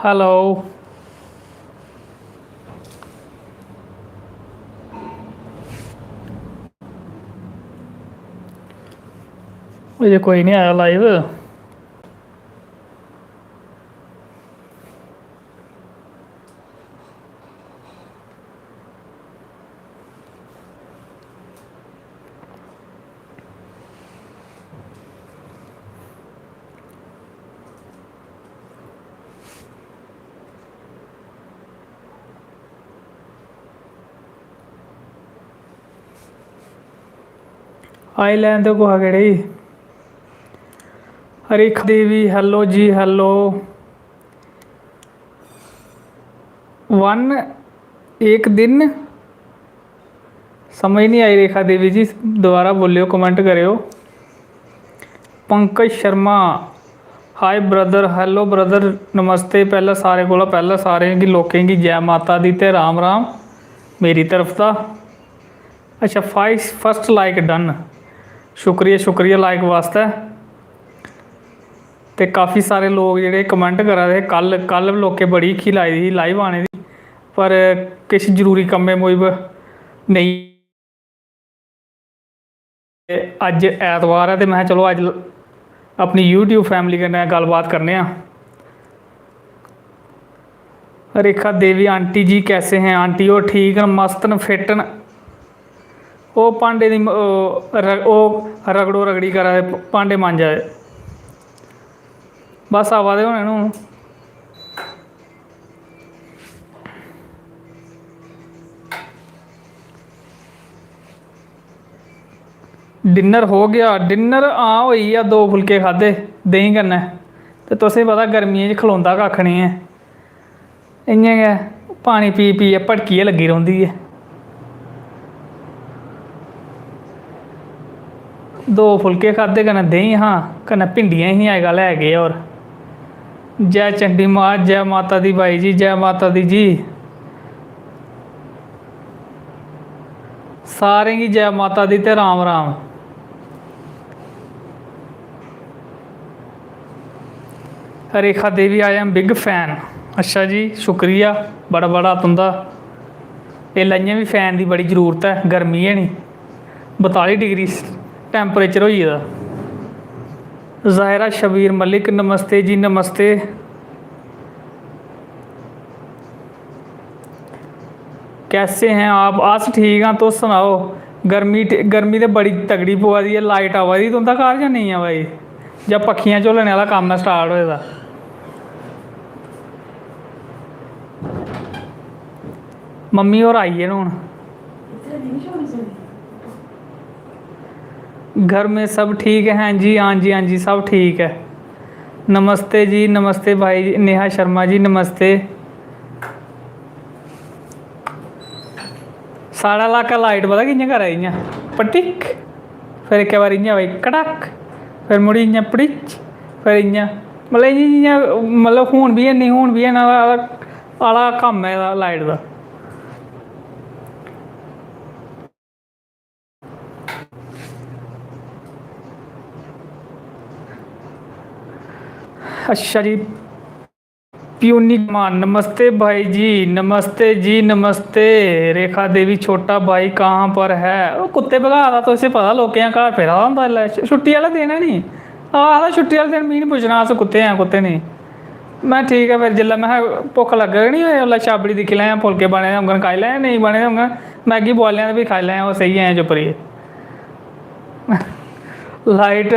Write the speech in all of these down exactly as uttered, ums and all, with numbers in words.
Hello। अजे कोई नहीं आया live। आई लैन दे कुसै केह्ड़े गी। रेखा देवी, hello जी, hello। One, एक दिन, समझ नहीं आई रेखा देवी जी, दोबारा बोलियो, comment करेओ। Pankaj Sharma, hi brother, hello brother, नमस्ते। पैह्लें सारें कोला पैह्लें सारें गी, लोकें गी जै माता दी ते राम राम मेरी तरफ दा। अच्छा, first, first like done, शुक्रिया, शुक्रिया like वास्तै। ते काफ़ी सारे लोक जेह्ड़े comment करा दे हे, कल, कल लोकें बड़ी हिक्खी लाई दी ही live आने दी, पर किश जरूरी कम्में मूजब नेईं। ते अज्ज ऐतवार ऐ ते में चलो अज्ज अपनी YouTube family कन्नै गल्लबात करने आं। रेखा देवी, आंटी जी कैसे हैं? आंटी होर ठीक न, मस्त न, फिट न। ओह् भांडे दी म-, ओह् र-, ओह् रगड़ो रगड़ी करा दे, भांडे मांजा दे। बस आवा दे होने न हून। डिनर हो गया? डिनर, हां, होई गेआ, दो फुलके खाद्धे देहीं कन्नै। ते तुसें पता गर्मियें च खलोंदा कक्ख निं ऐ, इ'यां गै पानी पी पी भड़कियै लग्गी रौंह्दी ऐ। दो फुलके खाद्धे, कन्नै देहीं हा, कन्नै भिंडियां हियां, अजकल है केह् होर। जै चंडी मां, जै माता दी बाई जी, जै माता दी जी। सारें गी जै माता दी ते Ram Ram. Rekha Devi, I am big fan। अच्छा जी, शुक्रिया बड़ा बड़ा तुं'दा। इसलै इ'यां बी fan दी बड़ी जरूरत ऐ, गर्मी है नी, बताली डिग्री temperature होई गेदा। जाहिरा शबीर मलिक, नमस्ते जी, नमस्ते। कैसे हैं आप? अस ठीक आं, तुस सनाओ। गर्मी ठ-, गर्मी ते बड़ी तगड़ी पवा दी ऐ। लाइट आवा दी तुं'दा घर जां नेईं आवा दी? जां पक्खियां झोलने आह्ला कम्म ऐ start होए दा? मम्मी होर आई गे न हून। घर में सब ठीक हैं जी? हाँ जी, हाँ जी, सब ठीक ऐ। नमस्ते जी, नमस्ते भाई नेहा शर्मा जी, नमस्ते। साढ़ा इलाका लाइट पता कि'यां करा दी, इ'यां पटिक, फिर इक्कै बारी इ'यां होई कड़क, फिर मुड़ी इ'यां पड़िच, फिर इ'यां, मतलब इ'यां जि'यां, मतलब हून बी हैनी, हून बी हैन आह्ला, आह्ला कम्म ऐ एह्दा लाइट दा। अच्छा जी, प्यूनी मान, नमस्ते भाई जी, नमस्ते जी, नमस्ते। रेखा देवी, छोटा भाई कहाँ पर है? ओह् कुत्ते भगा दा, तुसें पता, लोकें दा घर फिरा दा होंदा इसलै। छु-, छुट्टी आह्ला दिन ऐ नी, आखदा छुट्टी आह्ले दिन मिगी निं पुच्छना अस कुत्थै आं, कुत्थै नेईं। में ठीक ऐ, फिर जिसलै में भुक्ख लग्गग नी, उसलै छाबड़ी दिक्खी लैं, फुलके बने दे होङन खाई लैं, नेईं बने दे होङन मैगी बोआलेआं ते फ्ही खाई लैं, ओह् सेही ऐ चुप्प करियै। लाइट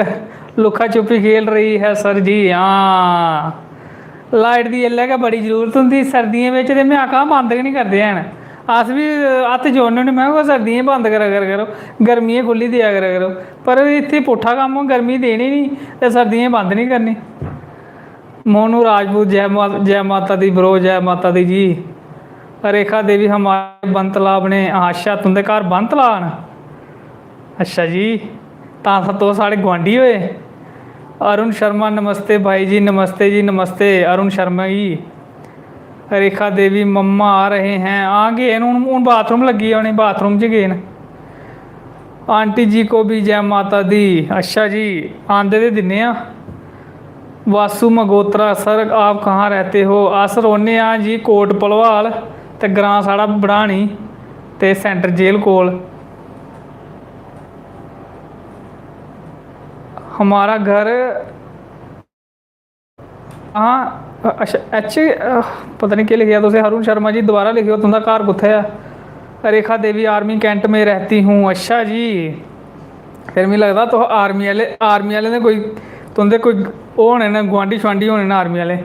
लुक्का छुपी खेल रही है सर जी। हां, लाइट दी इसलै गै बड़ी जरूरत होंदी सर्दियें बिच, ते में आक्खा बंद गै निं करदे हैन। अस बी हत्थ जोड़ने होन्ने, में आक्खा सर्दियें बंद करा करा करो, गर्मियें खु'ल्ली देआ करा करो। पर इत्थै पुट्ठा कम्म, गर्मी देनी निं ते सर्दियें बंद निं करनी। मोनू राजपूत, जै मा-, जै माता दी bro, जै माता दी जी। रेखा देवी, हमारे बन तलाब ने, अच्छा, तुं'दे घर बन तलाब न? अच्छा जी, तां तुस साढ़े गुआंढी होए। अरुण शर्मा, नमस्ते भाई जी, नमस्ते जी, नमस्ते अरुण शर्मा जी। रेखा देवी, मम्मा आ रहे हैं, हां गे न हून, हून बाथरूम लग्गी गे उ'नें, बाथरूम च गे न। आंटी जी को भी जय माता दी। अच्छा जी, आंदे ते दिन्ने आं। वासु मगोत्रा, सर, आप कहाँ रहते हो? अस रौह्ने आं जी कोट भलवाल, ते ग्रांऽ साढ़ा बड़ानी, ते सेंटर जेल कोल। हमारा घर, हाँ, अच्छा, एच, पता नहीं केह् लिखेआ तुसें, अरुण शर्मा जी, दोबारा लिखेओ, तुं'दा घर कुत्थै ऐ? रेखा देवी, आर्मी कैंट में रहती हूँ। अच्छा जी, फिर मिगी लगदा तुस आर्मी आह्ले, आर्मी आह्लें दे कोई, तुं'दे कोई ओह् होने न, गुआंढी शुआंढी होने न आर्मी आह्ले।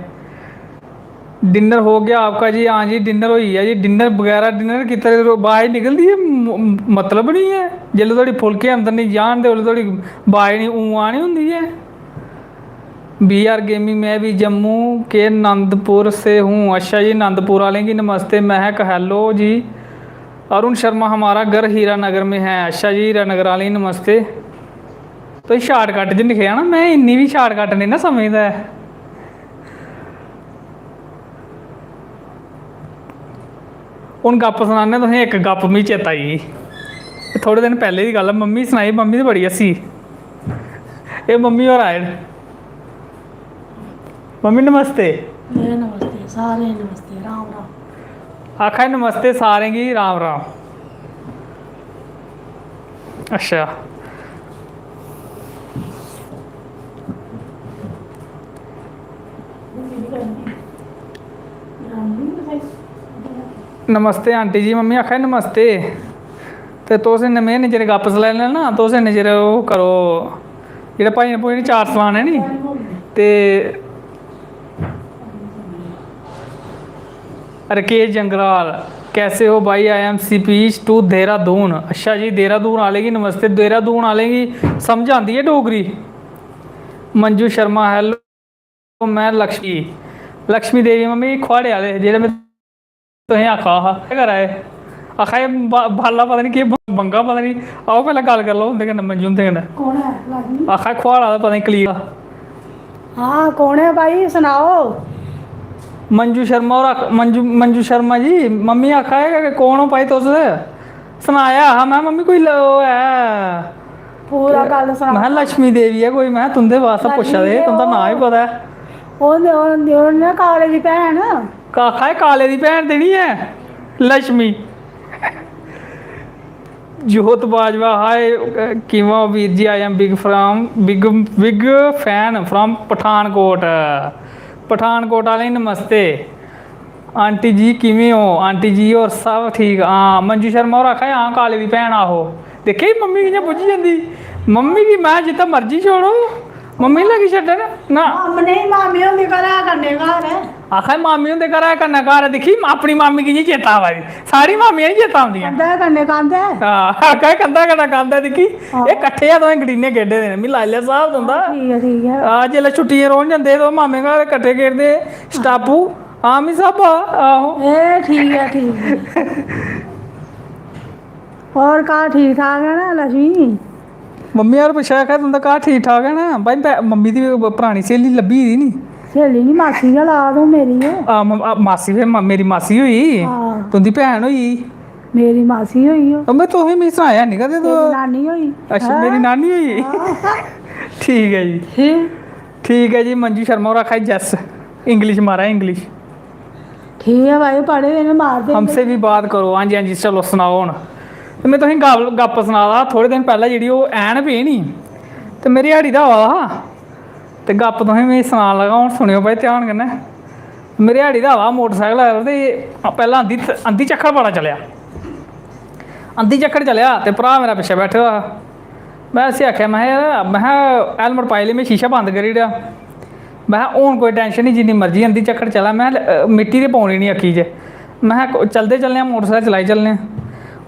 डिनर हो गया आपका जी? हाँ जी, डिनर होई गेआ जी। डिनर बगैरा, डिनर कीते दे बाज निकलदी ऐ, म-, मतलब निं ऐ। जेल्लै धोड़ी फुलके अंदर निं जान ते उसलै धोड़ी बाज निं, ऊं आ निं होंदी ऐ। बी आर गेमिंग, मैं भी जम्मू के नंदपुर से हूँ। अच्छा जी, नंदपुर आह्लें गी नमस्ते। महक, hello जी। अरुण शर्मा, हमारा घर हीरा नगर में है। अच्छा जी, हीरा नगर आह्लें गी नमस्ते। तुस शार्टकट च लिखेआ ना, मैं इन्नी बी शार्टकट नेईं ना समझदा ऐ। हून गप्प सनाने तुसें, इक गप्प मिगी चेता आई गेई। एह् थोह्ड़े दिन पैह्ले दी गल्ल ऐ, मम्मी सनाई, मम्मी ते बड़ी हस्सी। एह् मम्मी होर आए न। मम्मी नमस्ते। ए नमस्ते, सारें गी नमस्ते, राम राम। आखा दे नमस्ते सारें गी, राम राम। अच्छा। नमस्ते आंटी जी, मम्मी आखा दे नमस्ते। ते तुस इन्ने, में इन्ने चिर गप्प सलाई लैना, तुस इन्ने चिर ओह् करो, जेह्ड़े भाई ने भोई ने चार सलाने नी। ते राकेश जंगराल, कैसे हो भाई? I am speech to Dehradun. अच्छा जी, देहरादून आह्ले गी नमस्ते। देहरादून आह्ले गी समझ आंदी ऐ डोगरी? मंजू शर्मा, hello, मैं लक्ष्मी, लक्ष्मी देवी, मम्मी खुआड़े आह्ले, जेह्ड़े में तुसें आखा हा, केह् करा दे? आखा दे, "बा-, बाला पता निं केह् ब-, बंगा पता निं।" आओ पैह्लें गल्ल करी लैओ उं'दे कन्नै, मंजू हुंदे कन्नै। कौन ऐ? लक्ष्मी? आखा दे, "खुआड़ आह्ला पता निं कलील।" हाँ, कौन ऐ भाई? सनाओ। मंजू शर्मा होर आख-, मंजू, मंजू शर्मा जी, मम्मी आखा दे कि, "कौन ओ भाई तुस?" सनाया हा में, "मम्मी, कोई ल-, ओह् ऐ।" पूरा गल्ल सनाओ। में लक्ष्मी देवी ऐ कोई, में तुं'दे बास्तै पुच्छा दे, तुं'दा नांऽ ही पता ऐ। ओह्, ओह्, ओह् ना काले दी भैन। आखा दे काले दी भैन ते निं ऐ लक्ष्मी। जोत बाजवा, हाय, कि'यां ओ Veer ji? I am big from, big, big fan from Pathankot. Pathankot आह्लें गी नमस्ते। आंटी जी कि'यां ओ? आंटी जी होर सब ठीक? हां, मंजू शर्मा होर आखा दे, हां, काले दी भैन, आहो। दिक्खेआ जी, मम्मी कि'यां बुज्झी जंदी। मम्मी गी में जित्थै मर्जी छोड़ो, मम्मी लगी छड्डन ना। अपने मामे होंदे घरा कन्नै घर ऐ। आखा दे मामी हुंदे घरा कन्नै घर ऐ। दिक्खी, अपनी मामी गी निं चेता आवा दी, सारी मामियां निं चेता औंदियां। कंधा कन्नै कंध ऐ। हां, आखा दे कंधा कन्नै कंध ऐ। दिक्खी, हां। एह् कट्ठे गै तुसें गडीने खेढे दे न, मी लाई लेआ स्हाब तुं'दा। हां, ठीक ऐ, ठीक ऐ। हां, जिसलै छुट्टियें रौह्न जंदे हे, ते मामे घर कट्ठे खेढदे हे, स्टापू। हां, मी स्हाबा, आहो। एह् ठीक ऐ, ठीक ऐ। होर घर ठीक ठाक ऐ ना लक्ष्मी? मम्मी होर पुच्छा दे, आखा दे, "तुं'दा घर ठीक ठाक ऐ ना?" भाई, पै-, मम्मी दी परानी स्हेली लब्भी दी नी। स्हेली नी, मासी गै ला तूं मेरी। हां, म-, आ, मासी फिर म-, मेरी मासी होई। हां। तुं'दी भैन होई। मेरी मासी होई ओह्। अम्मा, तुसें मिगी सनाया निं कदें, तेरी तूं नानी होई। अच्छा, हां। मेरी नानी होई। हां। ठीक ऐ जी। फिर? ठीक ऐ जी, मंजू शर्मा होर आखा दे, "Yes, English मारा, English।" ठीक ऐ भाई, पढ़े दे न, मारदे न। हमसे भी बात करो। हां जी, हां जी, चलो सनाओ हुन। ते में तुसेंगी गल्ल, गप्प सना दा हा, थोह्ड़े दिन पैह्लें जेह्ड़ी ओह् ऐन पी नी, ते में रिहाड़ी दा आवा दा हा, ते गप्प तुसें मिगी सनान लगा, हुन सुनेओ भाई ध्यान कन्नै। में रिहाड़ी दा आवा दा मोटरसैकल पर, ते पैह्लें अंधी, अंधी झक्खड़ बड़ा चलेआ। अंधी झक्खड़ चलेआ ते भ्राऽ मेरा पिच्छें बैठे दा हा। में उसी आखेआ, महां, "यार," महां, "helmet पाई लेई, में शीशा बंद करी ओड़ेआ।" महां, "हून कोई tension निं, जिन्नी मर्जी अंधी झक्खड़ चलै।" महां, "ल-, मिट्टी ते पौनी निं अक्खी च।" महां, "को-, चलदे चलने आं, मोटरसैकल चलाई चलने आं।"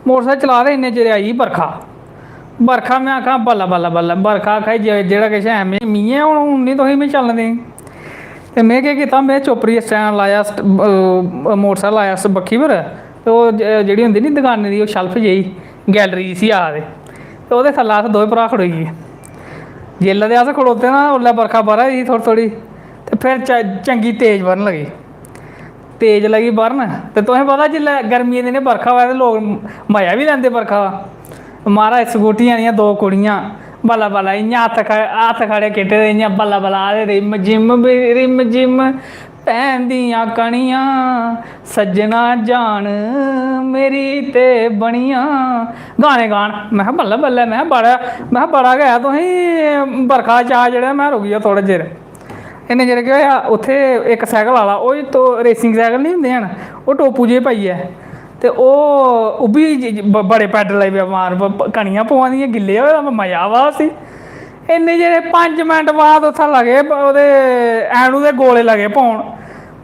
मोटरसैकल चला दे, इन्ने चिर आई गेई बरखा। बरखा, में आखां, "बल्लें, बल्लें, बल्लें।" बरखा आखा दी, "जे-, जेह्ड़ा किश है, में, मी ऐ, हून, हून निं तुसें में चलन देनी।" ते में केह् कीता, में चुप्प रेहियै stand लाया, st-, अ, मोटरसैकल लाया उस बक्खी पर, ते ओह् ज-, जेह्ड़ी होंदी नी दकानें दी ओह् shelf जेही, gallery जिसी आखदे, ते ओह्दे थल्लै अस दोए भ्राऽ खड़ोई गे। जेल्लै ते अस खड़ोते ना, उसलै बरखा ब'रा दी ही थोह्ड़ी थोह्ड़ी, ते फिर च-, चंगी तेज ब'रन लगी। तेज लगी ब'रन, ते तुसें पता, जिसलै गर्मियें दे दिनें बरखा होऐ, ते लोक मजा बी लैंदे बरखा दा। महाराज, स्कूटियां आह्लियां दो कुड़ियां, बल्ला बल्ला इ'यां हत्थ ख-, हत्थ खड़े कीते दे, इ'यां बल्ला बल्ला आखदे, "रिम जिम बी रिम जिम, पैंदियां कनियां, सज्जना जान मेरी ते बनियां।" गाने गान। में आखेआ, "बल्लें बल्लें," में आखेआ, "बड़ा, में आखेआ, बड़ा गै ऐ तुसें बरखा चा जेह्ड़ा, में रुकी जाओ थोह्ड़ा चिर।" इन्ने चिर केह् होआ, उत्थै इक सैकल आह्ला, ओह् तो रेसिंग सैकल निं होंदे हैन, ओह् टोपू जेह् पाइयै, ते ओह्, ओह् बी ज-, ज-, ब-, बड़े पैडल लगी पेआ मार, ब-, ब-, कनियां पवा दियां, गिल्ले होए दा, मजा आवा दा उसी। इन्ने चिर पंज मिंट बाद उत्थै लगे ब-, ओह्दे ऐनू दे गोले लगे पौन।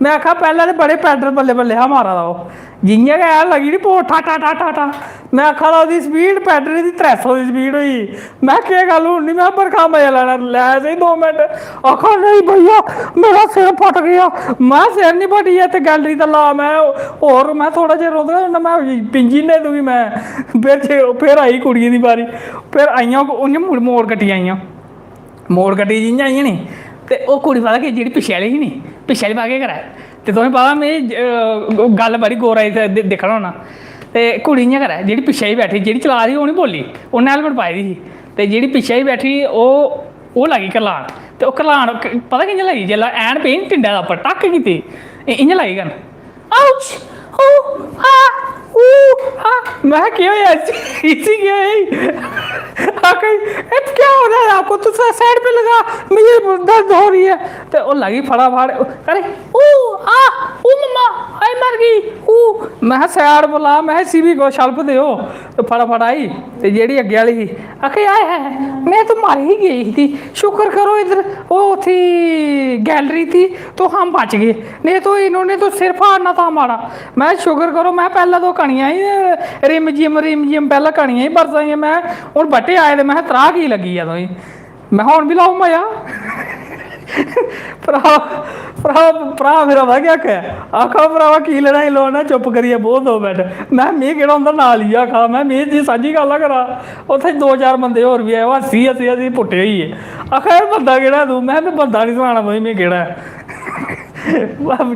में आखेआ, "पैह्लें ते बड़े पैडल बल्लें बल्लें हा मारा दा ओह्, जि'यां गै लगी नी पौन, ठा ठा ठा ठा ठा।" में आखा दा, "ओह्दी स्पीड पैडल दी त्रै सौ दी स्पीड होई।" में, "केह् गल्ल हून निं?" में, "बरखा मजा लैना, लै सेही दो मिंट।" आखा, "नेईं भैया, मेरा सिर फट गया।" में, "सिर निं फटी ऐ, ते गैलरी दा ला।" में, "होर," में, "थोह्ड़ा चिर रौंह्दे ना, में पिंजी ने तुगी।" में फिर जे-, फिर आई कुड़ियें दी बारी, फिर आइयां ओह् इ'यां मुड़-, मोड़ कट्टी आइयां। मोड़ कट्टी जि'यां आइयां नी, ते ओह् कुड़ी पता केह्, जेह्ड़ी पिच्छे आह्ली ही नी, पिच्छे आह्ली पता केह् करै, ते तुसें पता में, अ, गल्ल बड़ी गौरा दी दि-, दिक्खना होन्ना। ते कुड़ी इ'यां करै, जेह्ड़ी पिच्छे ही बैठी, जेह्ड़ी चला दी ही, ओह् निं बोल्ली, उन्नै हेलमेट पाई दी ही, ते जेह्ड़ी पिच्छे ही बैठी, ओह्, ओह् लगी करलान। ते ओह् करलान क-, पता कि'यां लगी, जेल्लै ऐन पेई नी टिंडै दे उप्पर, टक कीती, इ-, इ'यां लगी करन। "आउच, ऊ, आ, ऊ, आ।" में, "केह् होआ इसी? इसी केह् होआ ई?" आखा दी, "ए, क्या हो रहा है आपको? तो सा-, साइड पे लगा, मुझे दर्द हो रही है।" ते ओह् लगी फटाफट, "अरे, ऊ, आ, ऊ मम्मा, आई मर गई, ऊ।" में, "साइड बुला," में, "इसी भी कोई शल्प देओ।" ते फटाफट आई, ते जेह्ड़ी अग्गें आह्ली ही, आखा दी, "हाय हाय, में तो मर ही गई थी, शुक्र करो इधर ओह् थी, गैलरी थी, तो हम बच गए, नहीं तो इन्होंने तो सिर फाड़ना था हमारा।" में, "शुक्र करो," में, "पैह्लें तो कनियां ही रिम जिम, रिम जिम, पैह्लें कनियां ही बरसा दियां, में, हून बट्टे आए ते में, त्राह् की लग्गी ऐ तुसें?" में, "हून बी लैओ मजा।" भ्राऽ, भ्राऽ, भ्राऽ मेरा पता केह् आक्खै? आक्खा, "भ्रावा, की लड़ाई लुआना, चुप्प करियै बौह् दो मिंट।" में, "में केह्ड़ा उं'दा नांऽ लेइयै आक्खा दा, में, में जी सांझी गल्ल करा।" उत्थै दो चार बंदे होर बी आए, ओह् हस्सी, हस्सी, हस्सी पुट्टे होई गे। आक्खा, "एह् बंदा केह्ड़ा ऐ तूं?" में, "में बंदा निं सनाना तुसें में केह्ड़ा ऐ।"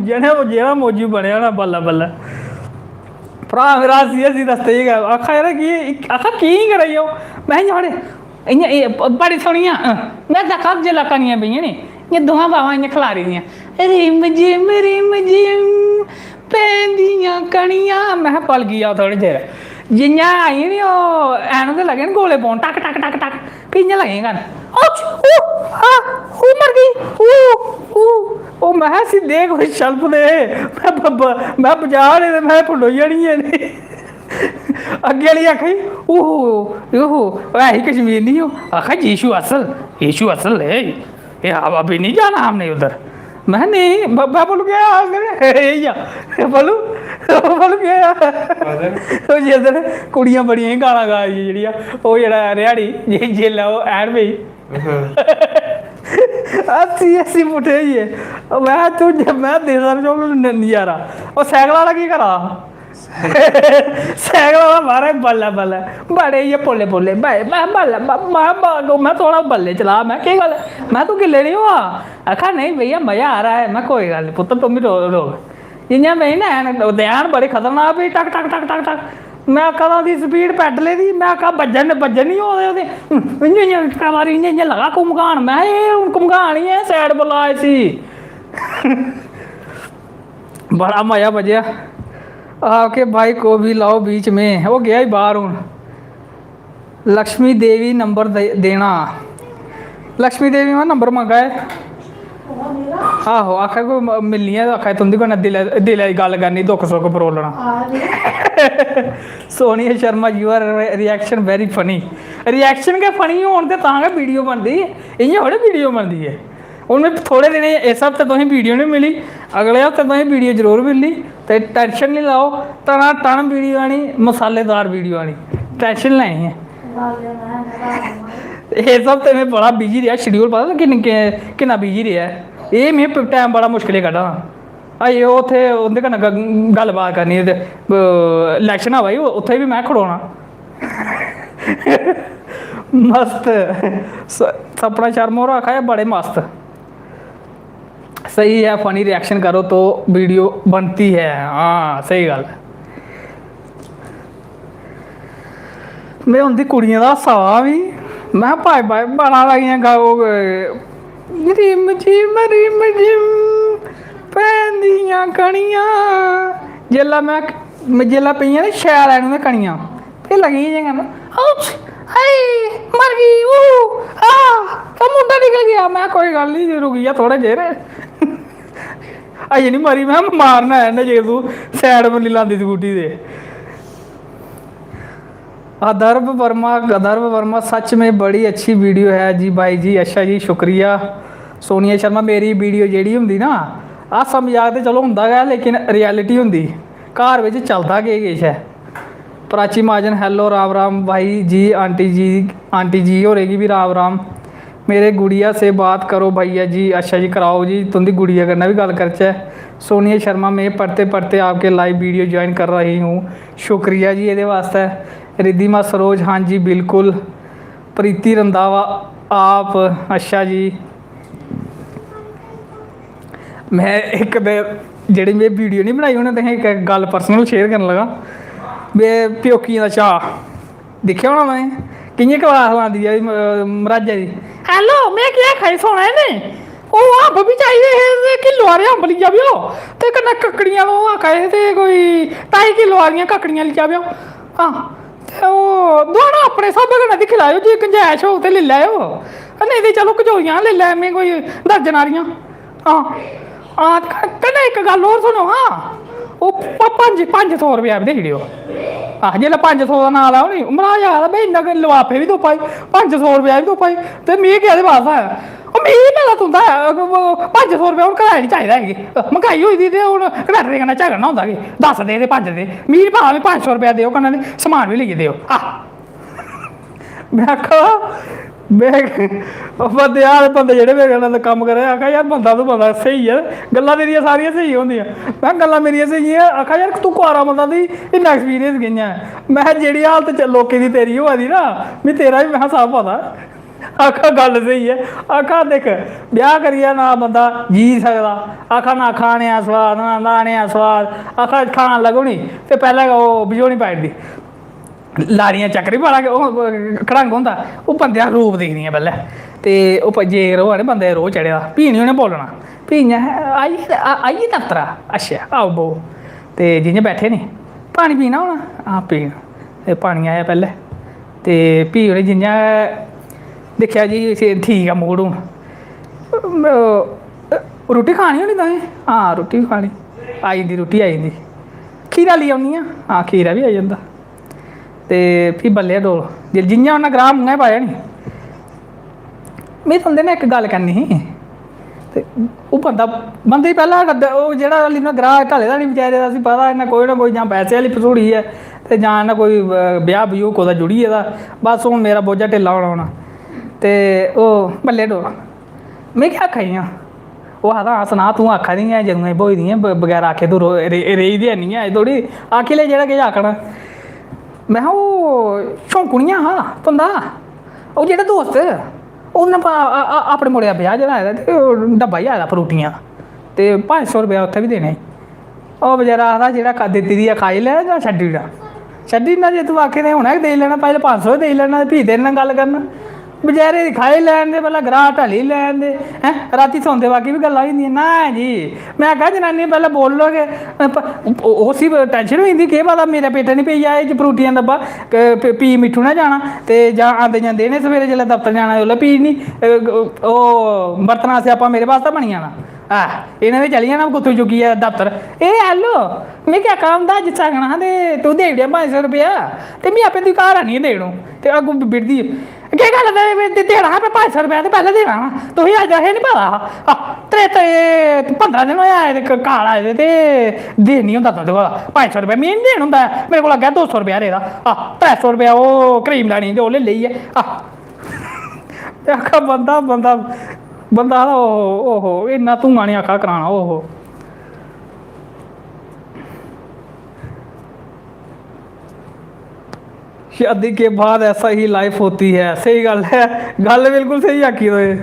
जेह्ड़ा, जेह्ड़ा मौजू बनेआ ना बल्लें बल्लें। भ्राऽ मेरा हस्सी, हस्सी रस्ते च गै आक्खा, "यरा, की?" आक्खा, "की कराई ओह्?" में, "इ'यां थोह्ड़े इ'यां एह् ब-, बड़ी सोह्नियां, अं, में आखेआ, जेल्लै कनियां पेइयां नी, इ'यां दोहां बाह्मां इ'यां खलारी दियां, "रिम जिम, रिम जिम, पैंदियां कनियां।" में आखेआ, "पलगी जाओ थोह्ड़े चिर।" जि'यां आई नी ओह्, ऐनू दे लगे नी गोले पौन, टक, टक, टक, टक, फ्ही इ'यां लगे करन, "ओच, ऊ, आ, ऊ मर गई, ऊ, ऊ।" ओह् में आखेआ, "सिद्धे कोई शल्प दे, में ब-, ब-, में बजाऽ ने ते में फंडोई जानी ऐ।" अग्गें आह्ली आखा दी, "ओहो, ओहो, ओह् है ही कश्मीर निं ओह्।" आखा, "यीशु असल, यीशु असल है, ये अब अभी नहीं जाना हमने उधर।" में, "नहीं, ब-, ब-, बोलू क्या हाल है? यही आ।" बोलू, बोलू क्या है? ओह् जिस दिन कुड़ियां बड़ियां ही गालां गा दियां जेह्ड़ियां, ओह् जेह्ड़ा रिहाड़ी, जे-, जेल्लै ओह् ऐन पेई। हस्सी, हस्सी पुट्ठे होई गे। में, "तूं ज-, में देसा चौल न-, नजारा।" ओह् सैकल आह्ला केह् करा दा हा? सैकल आह्ला मारै बल्लै बल्लै, बड़े इ'यां पोले पोले, बड़े, में बल्लै, ब-, में ब-, में थोह्ड़ा बल्ले चला, में केह् गल्ल? में, "तूं गिल्ले निं होआ?" आखा, "नहीं भैया, मज़ा आ रहा है।" में, "कोई गल्ल निं पुत्तर, तुम भी रो-, रो।" जि'यां में ना ऐन, ते ऐन बड़े खतरनाक, भी टक, टक, टक, टक, टक। में आखा दा, "ओह्दी स्पीड पैडले दी," में आखा, "बज्जन, बज्जन निं होआ दे ओह्दे।" इ'यां, इ'यां, इक बारी इ'यां, इ'यां लगा घुमकान, में, "एह् हून घुमकान ही ऐ, सैड बला इसी।" बड़ा मजा बजेआ। आके भाई को भी लाओ बीच में, ओह् गेआ ही बाह्र हून। लक्ष्मी देवी नंबर दे-, देना। लक्ष्मी देवी में नंबर मंगा है। आहो, आखा कोई म-, मिलनी ऐ, आखा तुं'दी कन्नै दिलै, दिलै दी गल्ल करनी, दुख सुख फरोलना। Sonia Sharma, you are reaction very funny। Reaction गै funny होन ते तां गै video बनदी, इ'यां थोड़ी video बनदी ऐ। हून में थोह्ड़े दिनें, इस हफ्ते तुसें video निं मिली, अगले हफ्ते तुसें video जरूर मिलनी। ते tension निं लैओ, टना टन video आनी, मसालेदार video आनी, tension लैनी ऐ। इस हफ्ते में बड़ा busy रेहा, schedule पता तुसें किन्ने, कि-, किन्ना busy रेहा ऐ। एह् में प-, time बड़ा मुश्कलें कड्ढा दा। अजें ओह् उत्थै उं'दे कन्नै ग-, गल्लबात करनी ते, अ, election आवा दी, उत्थै बी में खड़ोना। मस्त। स-, सपना शर्मा होर आखा दे बड़े मस्त। सही है, funny reaction करो तो video बनती है। हां, स्हेई गल्ल ऐ। में उं'दी कुड़ियें दा हास्सा आवा दा मी। में भाई भाई बड़ा लगियां गा ओह्, रिम झिम रिम झिम पैंदियां कनियां। जेल्लै में, में जेल्लै पेइयां ना शैल लैने कनियां, फिर लगी इ'यां करना, "आउच, हाय, मर गई, ऊ, आ, तो मुंडा निकल गया।" में, "कोई गल्ल नहीं, रुकी जा थोड़े चिर।" अजें नहीं मरी, में मारना है ना जे तू सैड पर नहीं लांदी स्कूटी दे। अदर्भ वर्मा, अदर्भ वर्मा, सच में बड़ी अच्छी वीडियो है जी भाई जी। अच्छा जी, शुक्रिया। सोनिया शर्मा, मेरी वीडियो जेह्ड़ी होंदी ना, हासा मजाक ते चलो होंदा गै, लेकिन रियलिटी होंदी, घर बिच चलदा केह् किश ऐ। प्राची महाजन, hello, राम राम भाई जी, आंटी जी, आंटी जी होरें गी बी राम राम। मेरे गुड़िया से बात करो भैया जी। अच्छा जी, कराओ जी, तुं'दी गुड़िया कन्नै बी गल्ल करचै। सोनिया शर्मा, मैं पढ़ते पढ़ते आपके लाइव वीडियो ज्वाइन कर रही हूँ, शुक्रिया जी एह्दे वास्तै। रिद्धिमा सरोज, हाँ जी बिल्कुल। प्रीति रंधावा, आप, अच्छा जी। मैं इक ते जेह्ड़ी मैं वीडियो नहीं बनाई, उ'नें तुसें इक गल्ल पर्सनल शेयर करन लगा। मैं प्योकियें दा चाऽ दिक्खेआ होना तुसें, कि'यां क्लास लांदी ऐ एह्दी म-, मर्हाजै दी। "Hello, में केह् आखा दी, सुना दे नी? ओह् अम्ब बी चाहिदे हे ते किलो हारे अम्ब लेई आवेओ, ते कन्नै ककड़ियां, ओह् आखा दे हे ते कोई ढाई किलो हारियां ककड़ियां लेई आवेओ।" हां, ते ओह् दोआना अपने स्हाबै कन्नै दिक्खी लैएओ, जे गुंजाइश होग ते लेई लैएओ, नेईं ते चलो कचौरियां लेई लैने कोई दर्जन हारियां। हां, हां, ते कन्नै इक गल्ल होर सुनो हां, ओह् प-, पंज, पंज सौ रपेआ बी देई ओड़ेओ। आह, जेल्लै पंज सौ दा नांऽ लैओ नी, मराज आखदा, "भाई, इन्ना गै लफाफे बी तुप्पा दी, पंज सौ रपेआ बी तुप्पा दी, ते मिगी केह्दे बास्तै ऐ?" ओह् मिगी पता तुं'दा ऐ, ओह्, ओह् पंज सौ रपेआ हून घरै निं चाहिदा ऐ कि, मैंह्गाई होई दी ते हून कंडक्टरें कन्नै झगड़ना होंदा कि, "दस दे ते पंज दे।" मिगी निं पता, मिगी पंज सौ रपेआ देओ, कन्नै ते समान बी लेइयै देओ। आह। में आखा, में, ओह् बंदे, यार, बंदे जेह्ड़े मेरे कन्नै कम्म करा दे, आखा, "यार, बंदा तूं बंदा स्हेई ऐ, गल्लां तेरियां सारियां स्हेई होंदियां।" में, "गल्लां मेरियां स्हेई ऐ?" आखा, "यार, तूं कुआरा बंदा, तुगी इन्ना एक्सपीरियंस कि'यां ऐ?" में, "जेह्ड़ी हालत च लोकें दी तेरी होआ दी ना, मी तेरा बी, में, सब पता।" आखा, "गल्ल स्हेई ऐ।" आखा, "दिक्ख, ब्याह् करियै ना बंदा जी सकदा।" आखा, "ना खाने दा सोआद, ना लाने दा सोआद।" आखा, "खान लगो नी ते पैह्लें गै ओह् बझोनी पाई ओड़दी।" लाड़ियां चक्कर बी बड़ा गै ओह् खड़ंग होंदा, ओह् बंदे दा रूप दिखदियां पैह्लें। ते ओह् प-, जेकर होऐ ना बंदे दा रोह् चढ़े दा, फ्ही निं उ'नें बोलना, फ्ही इ'यां, "आई, आ-, आई गे दफ्तरा? अच्छा, आओ ब'वो।" ते जि'यां बैठे नी, "पानी पीना होना?" "हां, पीना।" ते पानी आया पैह्लें, ते फ्ही उ'नें जि'यां दिक्खेआ जी, "इसी ठीक ऐ मूड हून, रुट्टी खानी होनी तुसें?" "हां, रुट्टी बी खानी।" "आई जंदी, रुट्टी आई जंदी।" "खीरा लेई औन्नी आं?" "हां, खीरा बी आई जंदा।" ते फ्ही बल्लें डोल, जे-, जि'यां उन्नै ग्राह् मूंहै पाया नी, में तुं'दे नै इक गल्ल करनी ही। ते ओह् बंदा, बंदे गी पैह्लें ड-, ओह् जेह्ड़ा हाल्ली उन्नै ग्राह् ढले दा नी बचैरे दा, उसी पता इन्नै कोई ना कोई जां पैसे आह्ली पसूड़ी ऐ ते जां इन्नै कोई, अ, ब्याह् ब्यूह् कुतै जुड़ी गेदा, बस हून मेरा बोझा ढिल्ला होना होना। ते ओह् बल्लें डोल। में केह् आक्खा इ'यां? ओह् आखदा, "हां, सनाऽ, तूं आक्खा दी ऐ, जदूं दी ब्होई दी ऐ, ब-, बगैर आक्खे तूं रो-, रे-, रेही दी है निं ऐ अजें धोड़ी। आखी ले जेह्ड़ा किश आखना।" में हा, "ओह् शौंकुनिया हा तुं'दा, ओह् जेह्ड़ा दोस्त, उ'न्नै प-, आ-, आ-, आ-, अपने मुड़े दा ब्याह् जराए दा ते ओह् डब्बा ही आए दा फ्रूटियां दा, ते पंज सौ रपेआ उत्थै बी देने।" ओह् बचैरा आखदा, "जेह्ड़ा क-, दित्ती दी ऐ, खाई लै जां छड्डी ओड़ां।" छड्डी ओड़ना, जे तूं आखे ते हुनै गै देई लैना, पैह्लें पंज सौ देई लैना ते फ्ही तेरे नै गल्ल करना। बचैरे दी खाई लैन दे, पैह्लें ग्राह् ढली लैन दे, हैं? रातीं सौंदे बाकी बी गल्लां होई जंदियां। ना जी, में आखेआ, जनानियां पैह्लें बोलो गै। प-, ओ-, उसी टैंशन होई जंदी, केह् पता मेरे पेटै निं पेई जा एह् फ्रूटियां डब्बा, क-, प-, पी मिट्ठू ने जाना ते जां आंदे जंदे इ'नें सवेरे जिसलै दफ्तर जाना, उसलै पी निं, अ, ओह् बर्तना स्यापा मेरे बास्तै बनी जाना। आह, इ'नें ते चली जाना कुत्थों चुक्कियै दफ्तर। "ए हैलो, में केह् आक्खा, उं'दा जिस्सा आखना हा ते तूं देई ओड़ेआ पंज सौ रपेआ, ते में आपें तुगी घर आनियै देई ओड़ूं।" ते अग्गूं बिड़दी, "केह् गल्ल, ते, ते देना हा में पंज सौ रपेआ, ते पैह्लें देना हा, तुसें अज्ज असें निं पता हा। आह, त्रै, त्रै, पंदरां दिन होए आए दे, क-, काल आए दे, ते देन निं होंदा तुं'दे कोला पंज सौ रपेआ, में निं देन होंदा ऐ, मेरे कोल अग्गें दो सौ रपेआ रेह्दा। आह, त्रै सौ रपेआ ओह् क्रीम लैनी ही, ते ओह् लेई लेई ऐ। आह।" ते आखा बंदा, बंदा, बंदा आखदा, "ओहो, ओहो, इन्ना धुआं निं आखा कराना, ओहो।" शादी के बाद ऐसा ही लाइफ होती है। स्हेई गल्ल ऐ, गल्ल बिल्कुल स्हेई आखी तुसें।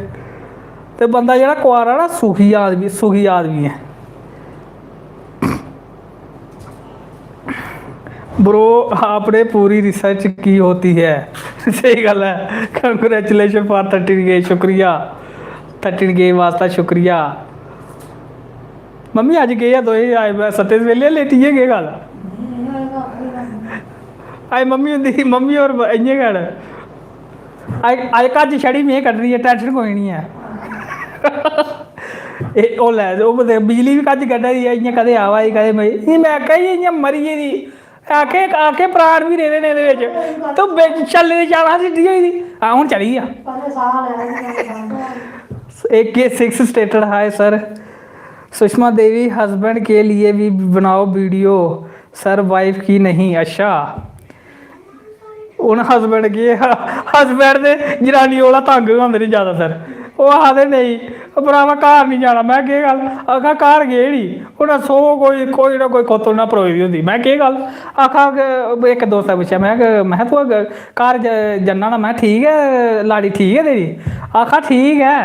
ते बंदा जेह्ड़ा कुआरा ना, सुखी आदमी, सुखी आदमी ऐ। ब्रो, आपने पूरी रिसर्च की होती है। स्हेई गल्ल ऐ। Congratulation for thirteen K, शुक्रिया। Thirteen K वास्ता शुक्रिया। मम्मी, अज्ज केह् ऐ, तुसें अज्ज सत्ते सवेले लेटी गे, केह् गल्ल? अज्ज मम्मी हुंदी, मम्मी होर इ'यां गै न। अज्ज, अज्ज कज्ज छड़ी में कड्ढनी ऐ, tension कोई निं ऐ। एह् ओल्लै ते ओह् ते बिजली बी कज्ज कड्ढा दी ऐ, इ'यां कदें आवा दी, कदें नेईं। इ'यां में आखेआ, "एह् इ'यां मरी गेदी।" आखे, आखे प्राण बी रेह्दे न एह्दे बिच। तो बिच छल्ले दी चाल हा, सिद्धी होई दी। हां, हून चली गेआ। पैह्ले साह् लैना। AK six stated, "Hi sir, Sushma Devi, husband के लिए भी बनाओ video sir, wife की नहीं।" अच्छा, हून husband केह्, husband ते जनानी कोला तंग गै होंदे न जैदातर। ओह् आखदे, "नेईं, भ्रावा, घर निं जाना।" में, "केह् गल्ल?" आखा, "घर गे निं।" उ'नें सौ कोई, कोई ना कोई खुत्त उ'नें परोई दी होंदी। में, "केह् गल्ल?" आखा, "इक दोस्तै पुच्छेआ।" में, "में, तूं अग्गें घर ज-, जन्ना ना?" में, "ठीक ऐ, लाड़ी ठीक ऐ तेरी?" आखा, "ठीक ऐ।"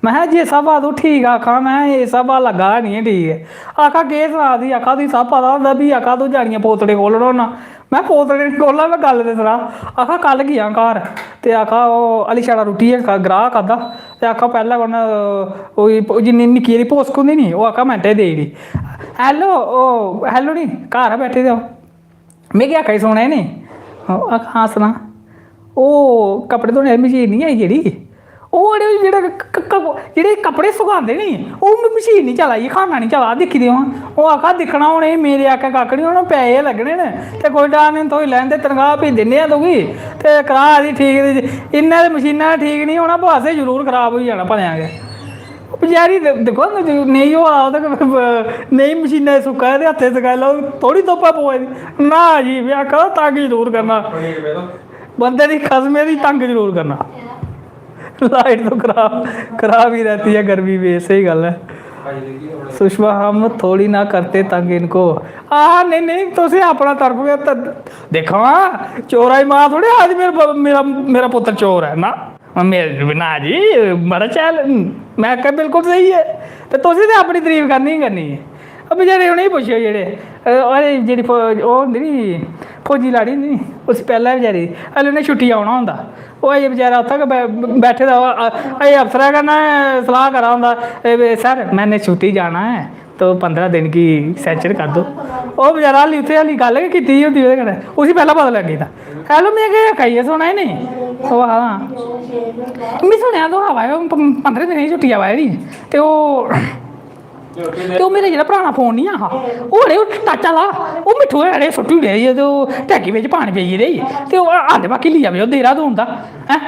में, "जिस स्हाबा तूं ठीक आखा, में, इस स्हाबा लग्गा दा निं ऐ ठीक।" आखा, "केह् सना दी?" आखा, "तुगी सब पता होंदा, फ्ही आखा तूं जानियै पोतड़े खोलना होन्ना।" में, "पोतड़े निं खोलना, में गल्ल ते सना।" आखा, "कल गेआ घर, ते आखा ओह् आह्ली छड़ा रुट्टी गै खा-, ग्राह् खाद्धा, ते आखा पैह्लें उ'न्न ओह्, ओह् जिन्नी निक्की हारी पोस्क होंदी नी, ओह् आखा मैंटे देई ओड़ी। "Hello, ओह् hello नी, घर बैठे दे ओ।" में केह् आखा दी, सुना दे नी? ओह् आखा, "हां, सना।" "ओह् कपड़े धोने आह्ली मशीन निं आई जेह्ड़ी, ओह् जेह्ड़े, जेह्ड़ा क-, क-, क-, जेह्ड़े कपड़े सुखांदे नी, ओह् म-, मशीन निं चला दी, खाना निं चला दा, दिक्खी देओ हां।" ओह् आखा, "दिक्खना हून, एह् मेरे आक्खै कक्ख निं होना, पैसे लग्गने न, ते कोई डर निं, थ्होई लैन दे, तनखाह् फ्ही दिन्ने आं तुगी, ते कराऽ दी ठीक, इन्नै ते मशीना ठीक निं होना, बस एह् जरूर खराब होई जाना भलेआं गै।" ओह् बेचारी दि-, दिक्खो ना, नेईं होआ दा ते नेईं मशीना च सुक्का दा ते हत्थै सकाई लैओ, थोह्ड़ी धुप्पा पवा दी। ना जी, में आखा दा तंग जरूर करना। बंदे दी खसमै दी तंग जरूर करना। लाइट तो खराब, खराब ही रहती है गर्मी में, स्हेई गल्ल ऐ। सुषमा, हम थोड़ी ना करते तंग इनको। आह, नेईं, नेईं, तुसें अपना तरफ गै त-, दिक्खो हां, चोरा दी मां थोड़ी आखदी मेरा ब-, मेरा, मेरा पुत्तर चोर ऐ, ना। मेरे, ना जी, बड़ा शैल। में आखेआ, "बिल्कुल स्हेई ऐ।" ते तुसें ते अपनी तरीफ करनी गै करनी ऐ। ओह् बेचारे उ'नेंगी पुच्छेओ जेह्ड़े, अ, अरे, जेह्ड़ी फौ-, ओह् होंदी नी, फौजी लाड़ी होंदी नी, उसी पैह्लें बेचारी, अल्ले उ'नें छुट्टी औना होंदा। ओह् अजें बेचारा उत्थै गै बै-, बैठे दा, ओह्, अ, अजें अफसरै कन्नै सलाह् करा दा होंदा, "ए, बे-, सर, मैंने छुट्टी जाना है।" तो पंदरां दिन की सैंचर कर दो। ओह् बेचारा हाली उत्थै हाली गल्ल गै कीती दी होंदी ओह्दे कन्नै, उसी पैह्लें पता लग्गी जंदा। "हैलो, में केह् आक्खा दी ऐ, सुना दी निं?" ओह् आखदा, "में सुनेआ तूं आवा दे ओ, प-, पंदरें दिनें दी छुट्टी आवा दी नी।" ते ओह्, ते ओह् मेरा जेह्ड़ा पराना फोन निं हा, ओह् अड़े, ओह् टच आह्ला, ओह् मिट्ठू होरें अड़े सुट्टी ओड़ेआ सी, ते ओह् टैंकी बिच पानी पेई गेदे ही, ते ओह् आंदे बाकी लेई आवेओ देहरादून दा। हैं?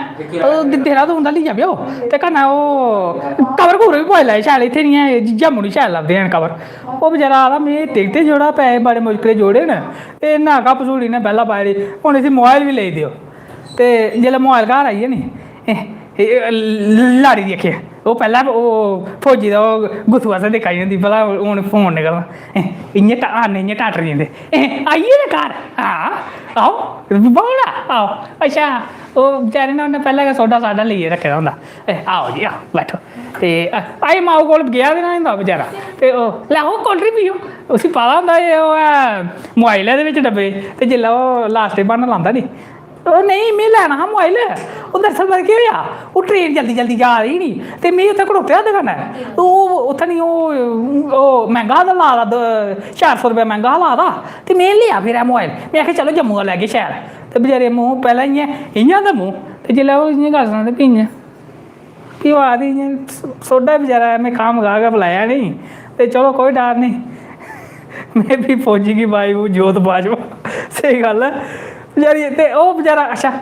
ओह् दे-, देहरादून दा लेई जावेओ। ते कन्नै ओह् कवर कुवर बी पोआई लैएओ शैल, इत्थै निं ऐ, ज-, जम्मू निं शैल लभदे हैन कवर। ओह् बेचारा आखदा, "में इत्थै, इत्थै जोड़ा, पैसे बड़े मुश्कलें जोड़े न।" ते इन्नै आक्खा, "पसूड़ी ने पैह्ला पाई ओड़ी, हून इसी मोबाइल बी लेई देओ।" ते जिसलै मोबाइल घर आई गेआ नी, एह्, एह्, एह् लाड़ी दी अक्खियां, ओह् पैह्लें ओह् फौजी दा ओह् गुत्थू आस्तै दिक्खा दी होंदी, भला हून फोन निकलना। एह्, इ'यां टा-, आने इ'यां टाटर जंदे। "एह्, आई गे ना घर? हां, आओ, बौह्ना, आओ।" अच्छा, ओह् बेचारे ने उन्नै पैह्लें गै सोडा साडा लेइयै रक्खे दा होंदा। "ए, आओ जी, आओ, बैठो।" ते, अ, अजें माऊ कोल गेआ बी ना होंदा बेचारा। ते ओह्, "लैओ, कोल्ड ड्रिंक पियो।" उसी पता होंदा जे ओह् ऐ मोबाइल ऐ एह्दे बिच डब्बे। ते जिसलै ओह् लास्ट च ब्हान्ना लांदा नी, "ओह् नेईं, में लैना हा मोबाइल।" ओह् दरअसल पता केह् होएआ, ओह् ट्रेन जल्दी जल्दी जा दी ही नी, ते में उत्थै खड़ोते दा ओह्दे कन्नै। ओह् उत्थै नी, ओह्, ओह् मैंह्गा हा ला दा, द-, चार सौ रपेआ मैंह्गा हा ला दा, ते में लेआ फिर ऐ मोबाइल। में आखेआ, "चलो, जम्मू दा लैगे शैल।" ते बचैरे मूंह पैह्लें इ'यां, इ'यां होंदा मूंह, ते जिसलै ओह् इ'यां गल्ल सनांदे, फ्ही इ'यां, फ्ही ओह् आखदी इ'यां, "सोडा बचैरा में खाह् मखाह् गै पलाया नी, ते चलो, कोई डर निं।" में बी फौजी की वाइफ हूँ, जोत बाजवा। स्हेई गल्ल ऐ बचैरी। ते ओह् बचैरा, अच्छा,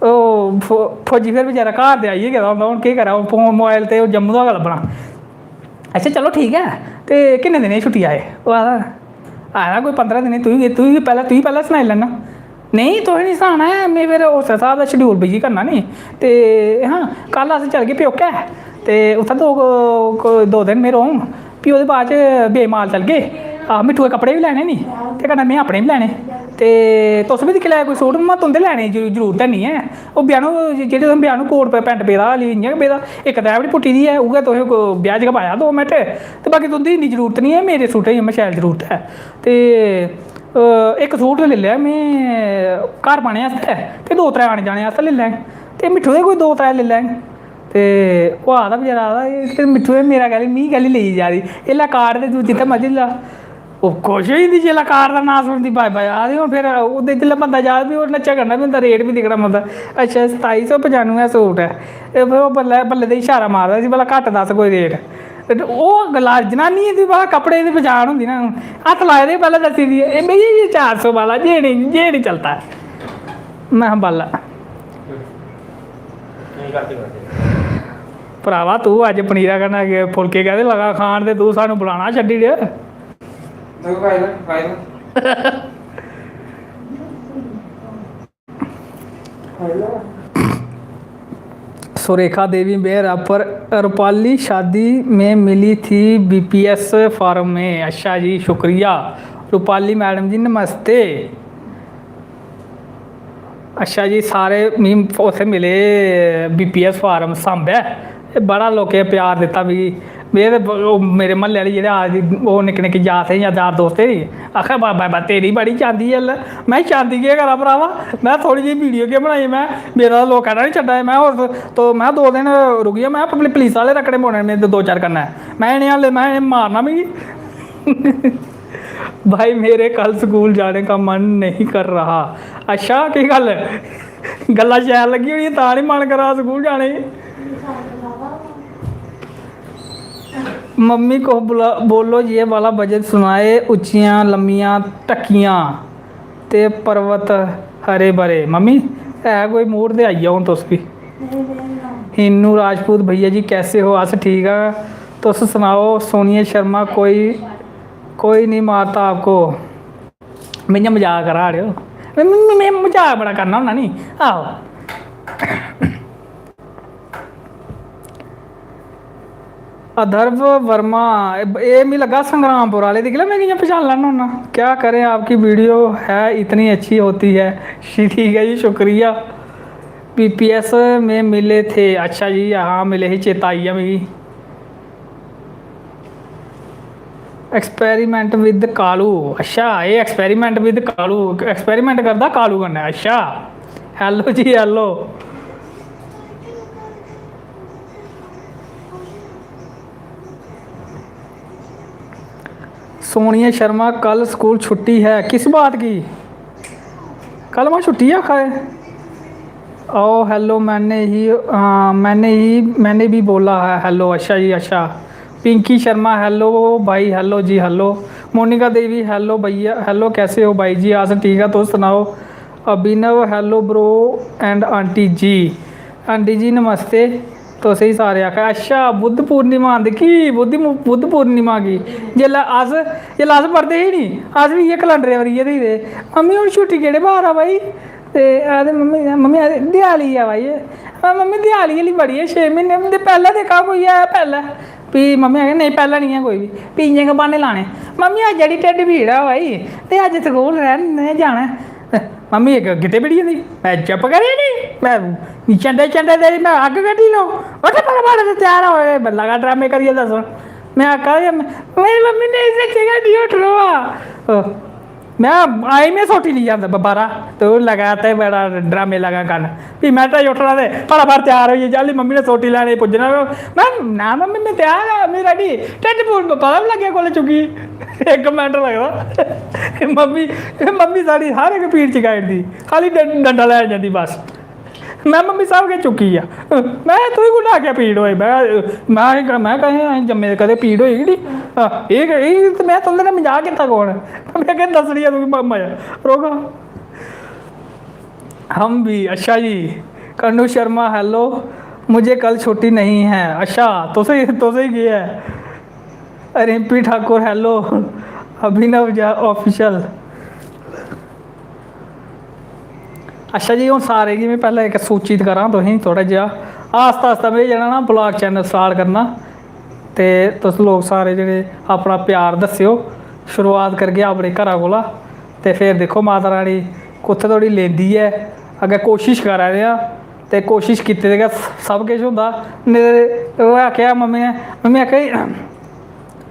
ओह् फौ-, फौजी फिर बचैरा घर ते आई गै गेदा होंदा, हून केह् करै, ओह् फो-, मोबाइल ते ओह् जम्मू दा गै लब्भना। अच्छा, चलो, ठीक ऐ, ते किन्ने दिनें दी छुट्टी आए? ओह् आखदा, "आए दा कोई पंदरां दिनें, तुगी, तुगी पैह्लें, तुगी पैह्लें सनाई लैन्ना।" "नेईं, तुसें निं सनाना ऐ, में फिर उस स्हाब दा schedule busy करना नी। ते हां, कल अस चलगे प्योकै, ते उत्थै दो, दो दिन में रौह्ङ, फ्ही ओह्दे बाद च बेईमान चलगे। आ, मिट्ठुए कपड़े बी लैने नी, ते कन्नै में अपने बी लैने। ते तुस बी दिक्खी लैएओ कोई सूट, में तुं'दे लैने दी जरू-, जरूरत है निं ऐ। ओह् ब्याह्नू, जेह्ड़े तुसें ब्याह्नू कोट प-, पैंट पेदा, हाली इ'यां गै पेदा, इक तैह् बी निं पुट्टी दी ऐ, उ'ऐ तुसें को-, ब्याह् च गै पाया दो मिंट, ते बाकी तुं'दी इन्नी जरूरत निं ऐ, मेरे सूटें दी में शैल जरूरत ऐ।" ते अ, इक सूट लेई लेआ में घर पाने आस्तै, ते दो त्रै आने जाने आस्तै लेई लैङ, ते मिट्ठू दे कोई दो त्रै लेई लैङ। ते ओह् आखदा बचैरा, आखदा, "एह् ते मिट्ठू ने मेरा कैह्ली, मी कैह्ली लेई जा दी? एह् लै कार्ड ते तूं जित्थै मर्जी ला।" ओह् खुश होई जंदी जिसलै कार्ड दा नांऽ सुनदी, "बाय बाय" आखदी। हून फिर ओह्दे जिसलै बंदा जा, फ्ही ओह् नच्चा करना बी होंदा, रेट बी दिक्खना पौंदा। "अच्छा, सताई सौ पचानुऐ सूट ऐ।" ते फिर ओह् बल्लै बल्लै ते इशारा मारदा इसी, "भला घट्ट दस्स कोई रेट।" ते ओह् गल्ला जनानियें दी भला कपड़े दी पछान होंदी ना। हून हत्थ लाए दे पैह्लें दस्सी दी, "एह् भैया, ये चार सौ वाला, ये नहीं, ये नहीं चलता।" में बल्ल, "भरावा, तू अज्ज पनीरा कन्नै फुलके कैह्दे लगा खान ते तू सानू बुलाना छड्डी ओड़ेआ।" सुरेखा देवी मेहरा पर रूपाली शादी में मिली थी बीपीएस फार्म में। अच्छा जी, शुक्रिया रूपाली मैडम जी, नमस्ते। अच्छा जी, सारे मी उत्थै मिले बीपीएस फार्म सांबै। एह् बड़ा लोकें प्यार दित्ता मिगी। में ते ब-, ओह् मेरे म्हल्ले आह्ले जेह्ड़े आए दे, ओह् निक्के निक्के जागत हे जां यार दोस्त हे, आखा, "बा-, बा-, बा, तेरी बड़ी चांदी ऐ।" में, "चांदी केह् करां भ्रावा? में थोह्ड़ी जेही वीडियो केह् बनाई? में, मेरा लोक कहना निं छड्डा दे।" में, "होर तो, में दो दिन रुकी जा, में अपने पुलिस आह्ले रक्खने पौने, मेरे दो चार कन्नै।" में इ'नें हाले, में इ'नें मारना मिगी। भाई, मेरे कल स्कूल जाने का मन नहीं कर रहा। अच्छा, केह् गल्ल? गल्लां शैल लग्गी होनी, तां निं मन करा दा स्कूल जाने गी। मम्मी को बुला, बोलो ये वाला भजन सुनाए, उच्चियां लम्मियां ढक्कियां ते पर्वत हरे भरे। मम्मी, है कोई मूड ते आई जाओ हून तुस बी। इन्नू राजपूत, भैया जी कैसे हो? अस ठीक आं, तुस सनाओ। सोनिया शर्मा, कोई, कोई नहीं मारता आपको। में इ'यां मजाक करा अड़ेओ, में, में, में मजाक बड़ा करना होन्ना नी। आहो। अथर्व वर्मा, एह्, एह् मिगी लग्गा संग्रामपुर आह्ले, दिक्खी लै में कि'यां पछान लैन्ना होन्ना। क्या करें, आपकी वीडियो है इतनी अच्छी होती है। शी-, ठीक ऐ जी, शुक्रिया। बीपीएस में मिले थे, अच्छा जी, हां, मिले ही, चेता आई गेआ मिगी। Experiment with कालू, अच्छा, एह् experiment with कालू, experiment करदा कालू कन्नै, अच्छा। Hello जी, hello। सोनिया शर्मा, कल स्कूल छुट्टी है, किस बात की? कल मां छुट्टी है, आखा दे। आओ, hello, मैंने ही, हाँ, मैंने ही, मैंने भी बोला है hello। अच्छा जी, अच्छा। पिंकी शर्मा, hello भाई, hello जी, hello। मोनिका देवी, hello भैया, hello, कैसे हो भाई जी? अस ठीक ऐ, तुस सनाओ। अभिनव, hello bro and aunty ji. Aunty जी, नमस्ते। तुसें गी सारे आखेआ, अच्छा, बुद्ध पूर्णिमा आंदी, की बुद्धि मु-, बुद्ध पूर्णिमा की? जेल्लै अस, जेल्लै अस पढ़दे हे नी, अस बी इ'यै कलंडरे पर इ'यै दिखदे हे, "मम्मी, हून छुट्टी केह्ड़े बार आ भाई?" ते आखदे, "मम्मी, मम्मी आखदे, देआली आ भाई।" "हां मम्मी, देआली आह्ली बड़ी ऐ, छे म्हीने होंदे, पैह्लें ते कम्म होई आया पैह्लें।" फ्ही मम्मी आखदी, "नेईं, पैह्लें निं ऐ कोई बी।" फ्ही इ'यां गै ब्हान्ने लाने, "मम्मी, अज्ज जेह्ड़ी ढिड्ड पीड़ ऐ भाई, ते अज्ज स्कूल रैह्न, में जाना ऐ।" मम्मी इक गिट्टे पिड़ी जंदी, "मैं चुप करी नी, मैं चंडे चंडे तेरी मैं अग्ग कड्ढी लूं, उठ फटाफट ते त्यार हो, एह् लगा ड्रामे करियै दस्स।" मैं आखा दी, "मेरी मम्मी ने इसे जगह नहीं उठ रहा।" मैं आई, मैं सोटी लेई आंदा ब-, बाह्रा, ते ओह् लगा ते बड़ा ड्रामे लगा करन। फ्ही मैं ढाई उठना ते फटाफट त्यार होइयै, जल्दी मम्मी ने सोटी लैने गी पुज्जना। मैं, "ना मम्मी, मैं त्यार आं, मैं ready।" ढिड्ड पीड़ पता बी लग्गेआ कोल्ले चुक्की, इक मिंट लगदा। मम्मी, मम्मी साढ़ी हर इक पीड़ चकाई ओड़दी, खाल्ली डं-, डंडा लैन जंदी बस। मैं, "मम्मी, सब किश चुक्की गेआ।" मैं, "तुगी कु'न आखेआ पीड़ होए?" मैं, मैं, मैं कदें असें जम्मे दे कदें पीड़ होई गै निं। हां, एह्, एह् ते मैं तुं'दे नै मजाक कीता कौन? मैं केह् दस्सनी ऐ तुगी म-, मजा? रोका। हम भी, अच्छा जी। कन्नू शर्मा, hello, मुझे कल छुट्टी नहीं है। अच्छा, तुसें, तुसें केह् ऐ? रिम्पी ठाकुर, hello। अभिनव झा official। अच्छा जी, हून सारें गी में पैह्लें इक सूचित करां तुसेंगी थोह्ड़ा जेहा। आस्ता आस्ता में जेह्ड़ा ना vlog channel start करना, ते तुस लोक सारे जेह्ड़े अपना प्यार दस्सेओ। शुरुआत करगे अपने घरा कोला, ते फिर दिक्खो माता रानी कुत्थै धोड़ी लेंदी ऐ। अग्गें कोशिश करा दे आं, ते कोशिश कीते दे गै सब किश होंदा। नेईं ते ओह् आखेआ मम्मी ने, मम्मी आखेआ,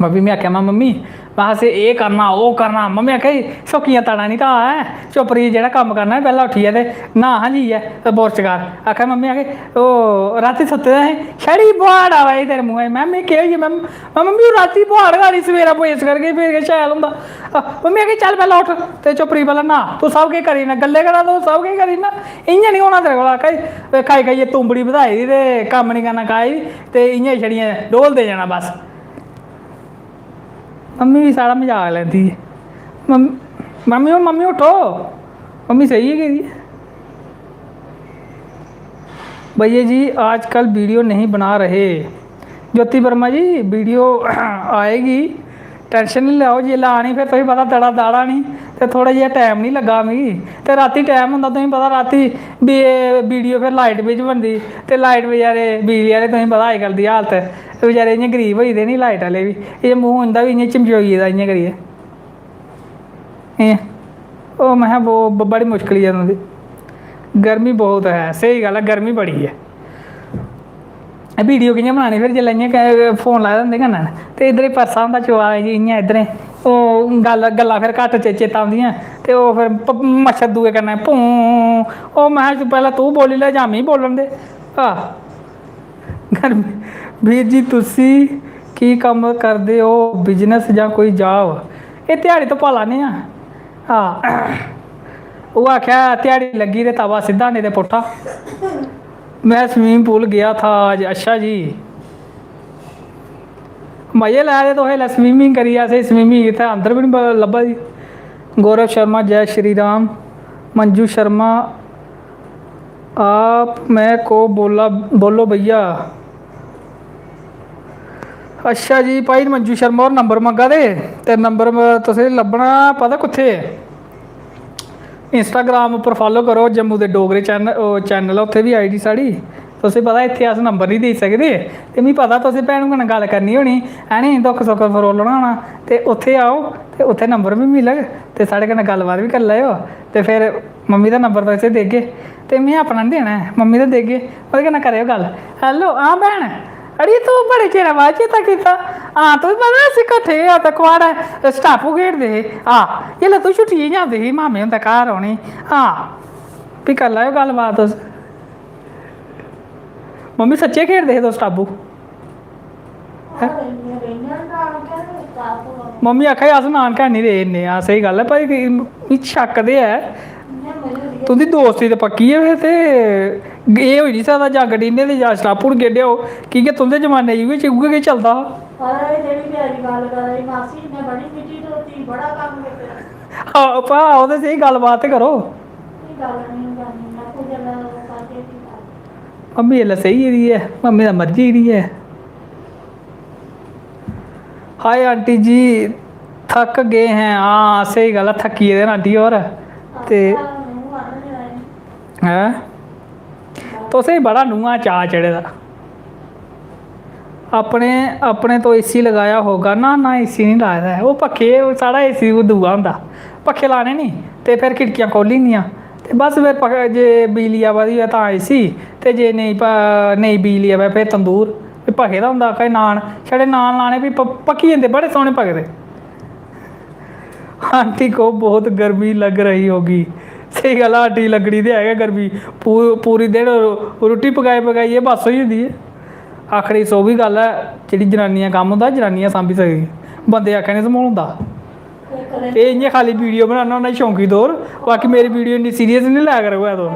मम्मी में आखेआ, "में मम्मी, में असें एह् करना, ओह् करना।" मम्मी आखा दी, "सौक्कियां तड़ा निं ढाऽ ऐ, चुप्प रेहियै जेह्ड़ा कम्म करना ऐ, पैह्लें उट्ठियै ते न्हाऽ हां जाइयै ते बुरश कर।" आखा दी मम्मी, आखा दी, "ओह् रातीं सुत्ते दे हे, छड़ी बुहाड़ आवा दी तेरे मुंहै च।" में, "में केह् होई गेआ?" में, "में मम्मी, ओह् रातीं बुहाड़ गै आनी, सवेरै बुरश करगे, फिर गै शैल होंदा।" आ, मम्मी आखा दी, "चल पैह्लें उट्ठ ते चुप्प रेहियै पैह्लें न्हाऽ, तूं सब किश करी ओड़ना, गल्लें कन्नै तूं सब किश करी ओड़ना, इ'यां निं होना तेरे कोला।" आखा दी, खाई खाइयै तुंबड़ी बधाई दी ते कम्म निं करना काज बी, ते इ'यां छड़ियां डोलदे जाना बस। मम्मी बी साढ़ा मजाक लैंदी ऐ। मम-, मम्मी, ओ मम्मी उट्ठो, मम्मी सेई गै गेदी ऐ। भैया जी, आजकल वीडियो नहीं बना रहे। ज्योति वर्मा जी, वीडियो आएगी, टेंशन निं लैओ, जिसलै आनी फिर तुसें पता दड़ा दड़ आनी, ते थोह्ड़ा जेहा टैम निं लग्गा मिगी। ते रातीं टैम होंदा, तुसें पता रातीं बी-, वीडियो फिर लाइट बिच बनदी, ते लाइट बचैरे बिजली आह्ले, तुसें पता अजकल दी हालत, बेचारे इ'यां गरीब होई गेदे नी लाइट आह्ले बी। एह् मूंह इं'दा बी इ'यां चमचोई गेदा इ'यां करियै। एह्, ओह्, में आखेआ, बो-, ब-, बड़ी मुश्कल ऐ तुं'दी। गर्मी बहुत ऐ, स्हेई गल्ल ऐ, गर्मी बड़ी ऐ। एह् वीडियो कि'यां बनानी फिर, जिसलै इ'यां क-, फोन लाए दा उं'दे कन्नै ते इद्धर परसा होंदा चोआ इ'यां इद्धरें, ओह् गल्ल, गल्लां फिर घट्ट चे-, चेता औंदियां ते ओह् फिर प-, मच्छर दुए कन्नै भूं। ओह्, में आखेआ, पैह्लें तूं बोल्ली लै जां मी बोलन दे। आह। गर्मी, वीर जी, तुसी की कम्म करदे ओ? बिजनेस जां कोई जाब? एह् ध्याड़ी धुप्पा लान्ने आं। हां, ओह् आखेआ, "ध्याड़ी लग्गी ते तवा सिद्धा, नेईं ते पुट्ठा।" "मैं स्विमिंग पूल गया था आज।" अच्छा जी, मजे लै दे तुस इसलै स्विमिंग करियै, असें स्विमिंग इत्थै अंदर बी निं लब्भा दी। गौरव शर्मा, जय श्री राम। मंजू शर्मा, आप मैं को बोला, बोलो भैया। अच्छा जी, भाई मंजू शर्मा होर नंबर मंगा दे, ते नंबर म-, तुसें लब्भना पता कुत्थै? Instagram उप्पर follow करो, जम्मू दे डोगरे चैनल, ओह्, चैनल ऐ, उत्थै बी ID साढ़ी, तुसें पता इत्थै अस नंबर निं देई सकदे, ते मिगी पता तुसें भैनू कन्नै गल्ल करनी होनी, है नी, दुक्ख सुक्ख फरोलना होना, ते उत्थै आओ, ते उत्थै नंबर बी मिलग, ते साढ़े कन्नै गल्लबात बी करी लैएओ, ते फिर मम्मी दा नंबर तुसें देगे, ते में अपना निं देना ऐ, मम्मी दा देगे, ओह्दे कन्नै करेओ गल्ल। Hello, हां भैन, अड़ी, तूं बड़े चिरै बाद चेता कीता। हां, तुगी पता, अस किट्ठे गै उत्थै कुआड़ै स्टापू खेढदे हे। हां, जिसलै तूं छुट्टियै जंदी ही मामे हुंदे घर रौह्ने। हां, फ्ही करी लैएओ गल्लबात तुस। मम्मी, सच्चें खेढदे हे तुस स्टापू? हैं? मम्मी आखा दी, "अस नानकै हैनी रेह् इन्ने।" हां, स्हेई गल्ल ऐ, पर मिगी शक्क ते ऐ। तुं'दी दोस्ती ते पक्की ऐ फिर, ते एह् होई निं सकदा, जां गड्डी ने ते जां स्टापू ने गेड्डेआ होग, की के तुं'दे जमाने च उ'ऐ, उ'ऐ किश चलदा हा। पता एह् जेह्ड़ी प्यारी गल्ल करा दी मासी, इन्नै बड़ी मिट्टी धोती, बड़ा कम्म कीते दा। आहो, भा, ओह् ते स्हेई गल्लबात ते करो। एह् गल्ल निं करनी, आपूं जेल्लै ओह् करगे, फ्ही करगे। मम्मी इसलै सेई गेदी ऐ, मम्मी दा मर्जी गेदी ऐ। हाय आंटी जी, थक गए हैं। हां, स्हेई गल्ल ऐ, थक्की गेदे न आंटी होर। ते हैं? तुसें बड़ा नूंहां चाऽ चढ़े दा। अपने, अपने तो AC लगाया होगा। ना, ना, AC निं लाए दा ऐ। ओह् पक्खे, साढ़ा AC ओह् दूआ होंदा। पक्खे लाने नी, ते फिर खिड़कियां खोह्ल्ली दियां। ते बस फिर पक-, जे बिजली आवा दी होऐ तां AC, ते जे नेईं प-, नेईं बिजली आवै फिर तंदूर। फ्ही पक्खे दा होंदा कोई नान, छड़े नान लाने, फ्ही प-, पक्की जंदे, बड़े सोह्ने पकदे। आंटी को बहुत गर्मी लग रही होगी। स्हेई गल्ल ऐ, आंटी लग्गनी ते है गै गर्मी। पू-, पूरी दिन रुट्टी पकाई पकाइयै बस होई जंदी ऐ। आखने च ओह् बी गल्ल ऐ, जेह्ड़ी जनानियां कम्म होंदा, जनानियां सांभी सकदियां, बंदे आखने च मोल होंदा। एह् इ'यां खाल्ली वीडियो बनाना होन्ना शौंकी तौर, बाकी मेरी वीडियो इन्नी सीरियस निं लै करो ऐ तुस।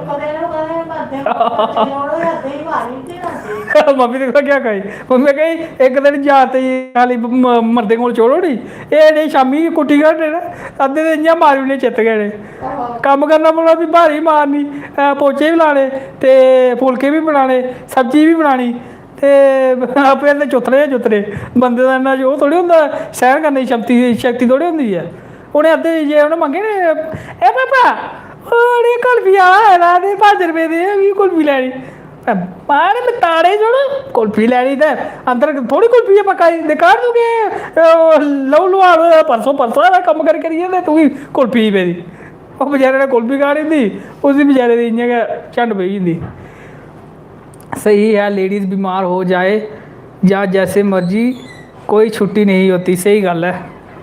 मम्मी दिक्खो केह् आखा दी, मम्मी आखा दी, "इक दिन जागत गी खाल्ली म-, मर्दें कोल छोड़ो नी, एह् नेह् शामीं कुट्टी गै होने न, अद्धे ते इ'यां मारी ओड़ने चित्त गै इ'नें। कम्म करना पौना, फ्ही ब्हारी मारनी, अ, पोचे बी लाने ते फुलके बी बनाने, सब्जी बी बनानी।" ते अपने ते चुथरे गै चुथरे। बंदे दा इन्ना ओह् थोह्ड़ी होंदा, सैह्न करने दी शक्ति, शक्ति थोह्ड़ी होंदी ऐ। उ'नें अद्धे जे उ'नें मंगे ने, "ए पापा, ओह् अड़े कुल्फी आह्ला आए दा ते पंज रपेऽ दे, मिगी कुल्फी लैनी।" मार मताड़े जुड़, कुल्फी लैनी ते अंदर थोह्ड़ी कुल्फी ऐ पक्का दी। ते कर तूं केह्, ओह् लहू लुहान होए दा, परसों, परसों आह्ला कम्म करी करियै ते तुगी कुल्फी पेदी। ओह् बचैरे ने कुल्फी खानी होंदी, उसी बचैरे दी इ'यां गै झंड पेई जंदी। सही है, लेडीज बीमार हो जाए या जैसे मर्जी कोई छुट्टी नेईं होती, स्हेई गल्ल ऐ।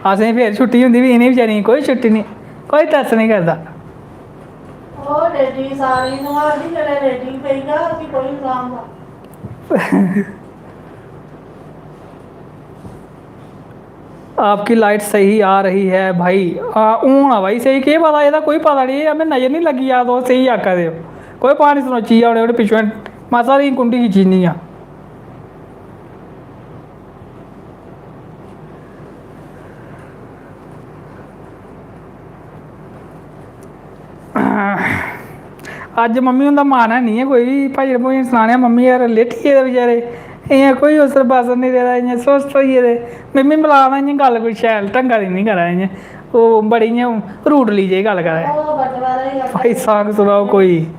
असें फिर छुट्टी होंदी बी, इ'नें बेचारियें गी कोई छुट्टी नेईं, कोई तरस नेईं करदा। ओह् रेडी सारी नुहालदी, जेल्लै रेडी पेई जा, उसी कोई निं सांभदा। आपकी लाइट सही आ रही है भाई। हां, हून आ भाई स्हेई, केह् पता, एह्दा कोई पता निं, एह् में नजर निं लग्गी जा, तुस स्हेई आखा दे ओ। कोई पानी सनोची जा, उ'नें, उ'नें पिच्छुआं मासा हारी कुंडी खिच्ची ओड़नी आ। अज्ज मम्मी हुंदा मन है निं ऐ कोई बी भजन भुजन सनाने, मम्मी यार लेटी गेदे बेचारे, इ'यां कोई उसर बसर निं रेह्दा, इ'यां सुस्त होई गेदे। मम्मी मला दा इ'यां गल्ल कोई शैल ढंगा दी निं करा दे, इ'यां ओह् बड़ी इ'यां रूडली जेही गल्ल करा दे। भाई सांग सनाओ कोई।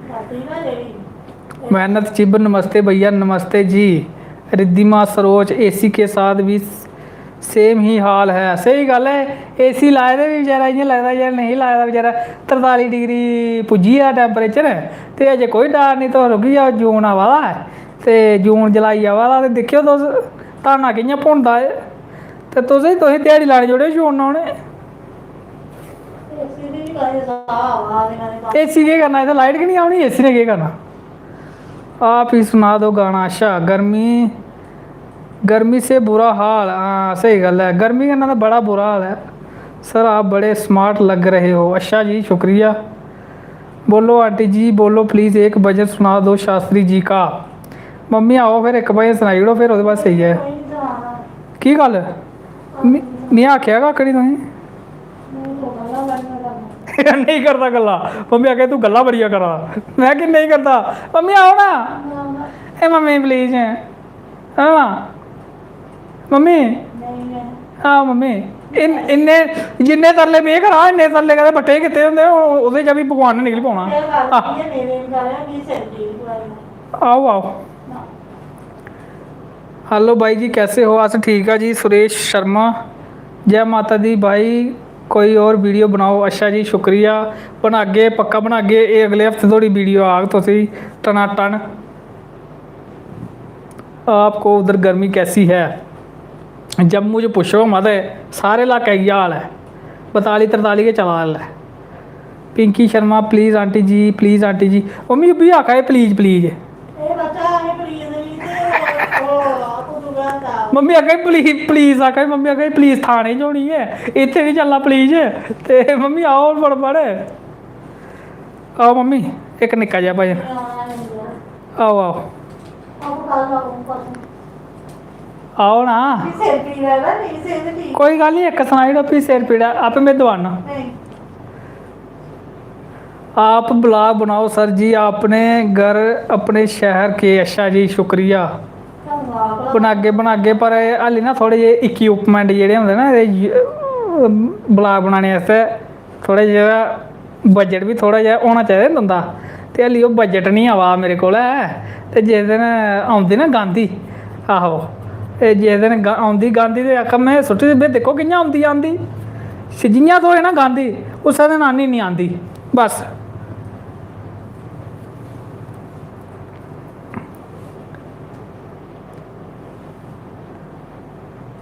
मेहनत चिब, नमस्ते भैया, नमस्ते जी। रिद्धिमा सरोज, एसी के साथ भी सेम ही हाल है। स्हेई गल्ल ऐ, एसी लाए दे बी बेचारा इ'यां लगदा, जेह्ड़ा नेईं लाए दा बेचारा, तरताली डिग्री पुज्जी गेआ टैम्परेचर, ते अजें कोई डर निं, तुस रुकी जाओ, जून आवा दा ऐ, ते जून जुलाई आवा दा, ते दिक्खेओ तुस धाना कि'यां भुनदा ऐ, ते तुसें, तुसें ध्याड़ी लानी जोड़े, छोड़ना उ'नें। एसी केह् करना, इत्थै लाइट गै निं औनी, एसी ने केह् करना? आप ही सुना दो गाना। अच्छा, गर्मी, गर्मी से बुरा हाल। हां, स्हेई गल्ल ऐ, गर्मी कन्नै तां बड़ा बुरा हाल ऐ। सर, आप बड़े स्मार्ट लग रहे हो। अच्छा जी, शुक्रिया। बोलो आंटी जी, बोलो प्लीज, एक भजन सुना दो शास्त्री जी का। मम्मी, आओ फिर इक भजन सनाई ओड़ो, फिर ओह्दे बाद सेई जाए। की गल्ल? मी, मी आखेआ कक्ख निं तुसें। नेईं करदा गल्ला। मम्मी आखे, "तूं गल्ला बड़ियां करा दा।" में आखेआ, "नेईं करदा।" "मम्मी, आओ ना।" "ए मम्मी, प्लीज।" "हां, मम्मी।" "हां, मम्मी।" इन-, इन्ने, जिन्ने तरले में करा, इन्ने तरले कदें बट्टे कीते होंदे, ओह्-, ओह्दे चा बी भगवान ने निकली पौना। आओ, आओ। हेलो भाई जी, कैसे हो? अस ठीक आ जी। सुरेश शर्मा, जय माता दी भाई, कोई और वीडियो बनाओ। अच्छा जी, शुक्रिया, बनागे, पक्का बनागे। एह् अगले हफ्ते धोड़ी वीडियो आग तुसेंगी टनाटन। आपको उधर गर्मी कैसी है? जम्मू च पुच्छो मत, सारे इलाके इ'यै हाल ऐ, बताली तरताली गै चला दा इसलै। Pinky Sharma, please aunty ji, please aunty ji. Mummy, ओह् बी आखा दे, "प्लीज, प्लीज।" मम्मी आखा दी, "प्लीज, प्लीज," आखा दी मम्मी, आखा दी, "प्लीज थाने च होनी ऐ, इत्थै निं चलना प्लीज।" ते मम्मी, "आओ फटफट, आओ मम्मी, इक निक्का जेहा भजन, आओ, आओ।" आओ ना। कोई गल्ल निं, इक सनाई ओड़ो, फ्ही सिर पीड़ा आपे में दबाना। आप ब्लॉग बनाओ सर जी, अपने घर, अपने शहर के। अच्छा जी, शुक्रिया। बनागे, बनागे, पर हाली ना थोह्ड़े जेह् इक्विपमेंट जेह्ड़े होंदे ना, एह् ब्लॉग बनाने आस्तै थोह्ड़ा जेहा बजट बी थोह्ड़ा जेहा होना चाहिदा ना तुं'दा, ते हल्ली ओह् बजट निं आवा दा मेरे कोल ऐ। ते जिस दिन औंदी ना गांधी, आहो, ते जिस दिन गा-, औंदी गांधी ते आखा, में सुट्टी दी, "बे दिक्खो कि'यां औंदी आंदी।" ते जि'यां थ्होए ना गांधी, उस्सै दिन आनी निं आंदी, बस।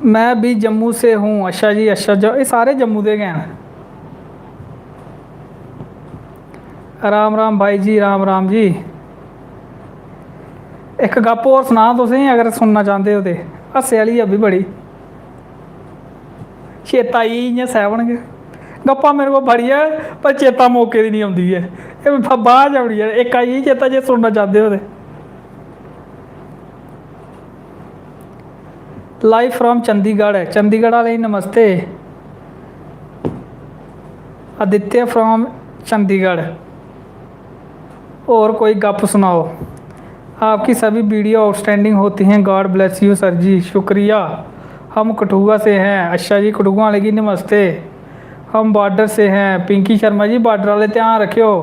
मैं भी जम्मू से हूँ। अच्छा जी, अच्छा, ज-, एह् सारे जम्मू दे गै न। राम राम भाई जी, राम राम जी। इक गप्प होर सनां तुसेंगी, अगर सुनना चांह्दे ओ ते। हस्से आह्ली ऐ बी बड़ी। चेता आई गेई इ'यां सैवन गै। गप्पां मेरे कोल बड़ी ऐ, पर चेता मौके दी निं औंदी ऐ। एह् ब-, बाद च औनी ऐ। इक आई गेई चेता, जे सुनना चांह्दे ओ ते। Live from Chandigarh. चंडीगढ़ आह्ले गी नमस्ते। आदित्य from चंडीगढ़। और कोई गप सुनाओ। आपकी सभी वीडियो आउटस्टैंडिंग होती हैं। God bless you सर जी। शुक्रिया। हम कठुआ से हैं। अच्छा जी, कठुआ आह्ले गी नमस्ते। हम बॉर्डर से हैं। पिंकी शर्मा जी, बॉर्डर आह्ले ध्यान रखेओ।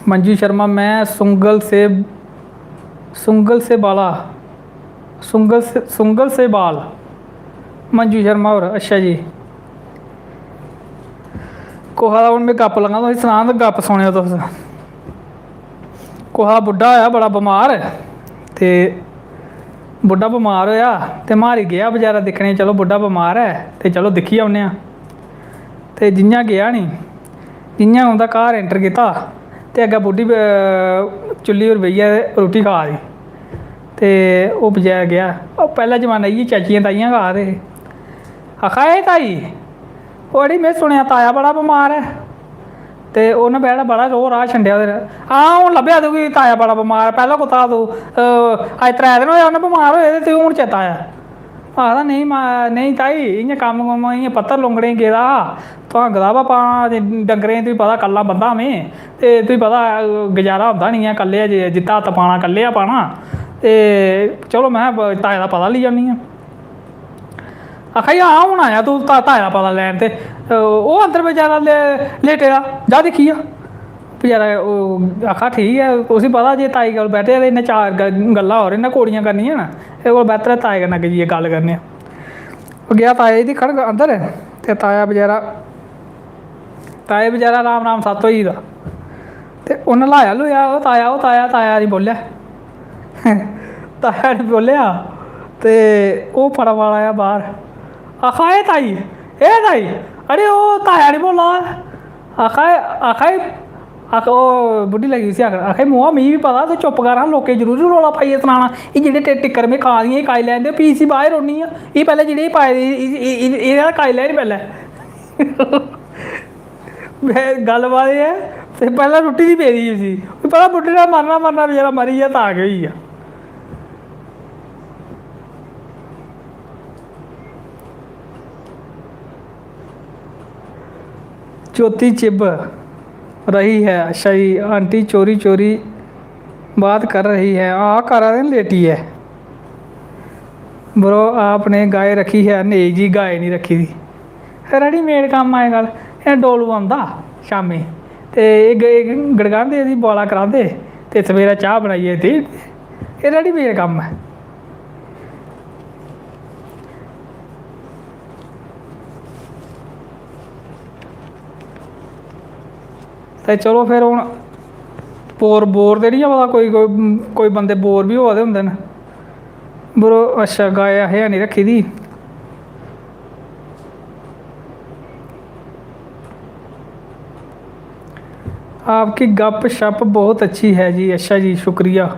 मंजू शर्मा, मैं सुंगल से, सुंगल से बाला, सुंगल से, सुंगल से बाल। मंजू शर्मा होर, अच्छा जी। कुसै दा हून में गप्प लग्गा, तुसें सनां ते गप्प सुनेओ तुस। कुसै दा बुड्ढा होएआ बड़ा बमार, ते बुड्ढा बमार होएआ ते म्हारी गेआ बचैरा दिक्खने गी, चलो बुड्ढा बमार ऐ ते चलो दिक्खी औन्ने आं। ते जि'यां गेआ नी, जि'यां उं'दा घर एंटर कीता ते अग्गें बुड्ढी, अ, चुल्ली पर बेहियै रुट्टी खा दी। ते ओह् बचैरा गेआ, ओह् पैह्ला जमान्ना इ'यै चाचियां ताइयां गै आखदे हे, आखा, "एह् ताई, ओह् अड़ी, में सुनेआ ताया बड़ा बमार ऐ।" ते उन्न बेचारे बड़ा रोह् राह् छंडेआ ओह्दे नै। "हां, हून लब्भेआ तुगी ताया बड़ा बमार, पैह्लें कुत्थै हा तूं? अ, अज्ज त्रै दिन होए उन्न बमार होए ते तुगी हून चेता आया?" आखदा, "नेईं मा-, नेईं ताई, इ'यां कम्म कुम्म, इ'यां पत्तर लुंगड़ें गी गेदा हा, तुआं गदाबा पाना ते डंगरें गी, तुगी पता, कल्ला बंदा में, ते तुगी पता, गुजारा होंदा निं ऐ, कल्ले गै जे-, जित्थै हत्थ पाना, कल्ले गै पाना। ते चलो, में ब-, ताए दा पता लेई औन्नी आं।" आखा दी, "हां, हून आया तूं ता-, ताए दा पता लैन।" ते, अ, ओह् अंदर बेचारा ले-, लेटे दा, "जा दिक्खी आ।" बेचारा ओह् आखा, "ठीक ऐ।" उसी पता जे ताई कोल बैठे दे, इ'न्नै चार ग-, गल्लां होर इ'न्नै कौड़ियां करनियां न, एह्दे कोल बेह्तर ऐ ताए कन्नै अग्गें जाइयै गल्ल करने आं। ओह् गेआ ताए गी दिक्खन अंदर, ते ताया बेचारा, ताए बेचारा राम राम सत्त होई गेदा। ते उन्न ल्हाया लुया, "ओह् ताया, ओह् ताया।" ताया निं बोल्लेआ। ताया निं बोल्लेआ। ते ओह् फटाफट आया बाह्र, आखा, "एह् ताई, एह् ताई, अड़े ओह् ताया निं बोल्ला दा।" आखा, आखा, आख-, ओह् बुड्ढी लगी उसी आखन, आखा, "मोआ, मिगी बी पता, तूं चुप्प कर हां, लोकें जरूरी रौला पाइयै सनाना। एह् जेह्ड़े टि-, टिक्कर में खा दी आं, एह् खाई लैन दे, फ्ही इसी बाह्र ओड़नी आं। एह् पैह्लें जेह्ड़े एह् पाए दे, एह्, एह्, एह्, एह् खाई लैन पैह्लें।" में, गल्लबात एह् ऐ, ते पैह्लें रुट्टी दी पेदी ही उसी, पैह्लें बुड्ढे ने मरना, मरना, बेचारा मरी गेआ, तां केह् होई गेआ? ज्योति चिब रही है। अच्छा जी, आंटी चोरी चोरी बात कर रही है। हां, करा दे न लेटियै। ब्रो, आपने गाय रखी है? नेईं जी, गाय नहीं रखी दी। रेडीमेड कम्म अजकल। एह् डोलू औंदा शामीं ते एह् ग-, एह् गड़कांदे, एह्दी बुआला करांदे ते सवेरै चाह् बनाइयै देई ओड़दे। एह् रेडीमेड कम्म ऐ। ते चलो फिर हून बोर, बोर ते निं होआ दा, कोई, कोई, कोई बंदे बोर बी होआ दे होंदे न। ब्रो, अच्छा, गाय असें हैनी रक्खी दी। आपकी गप शप बहुत अच्छी है जी। अच्छा जी, शुक्रिया।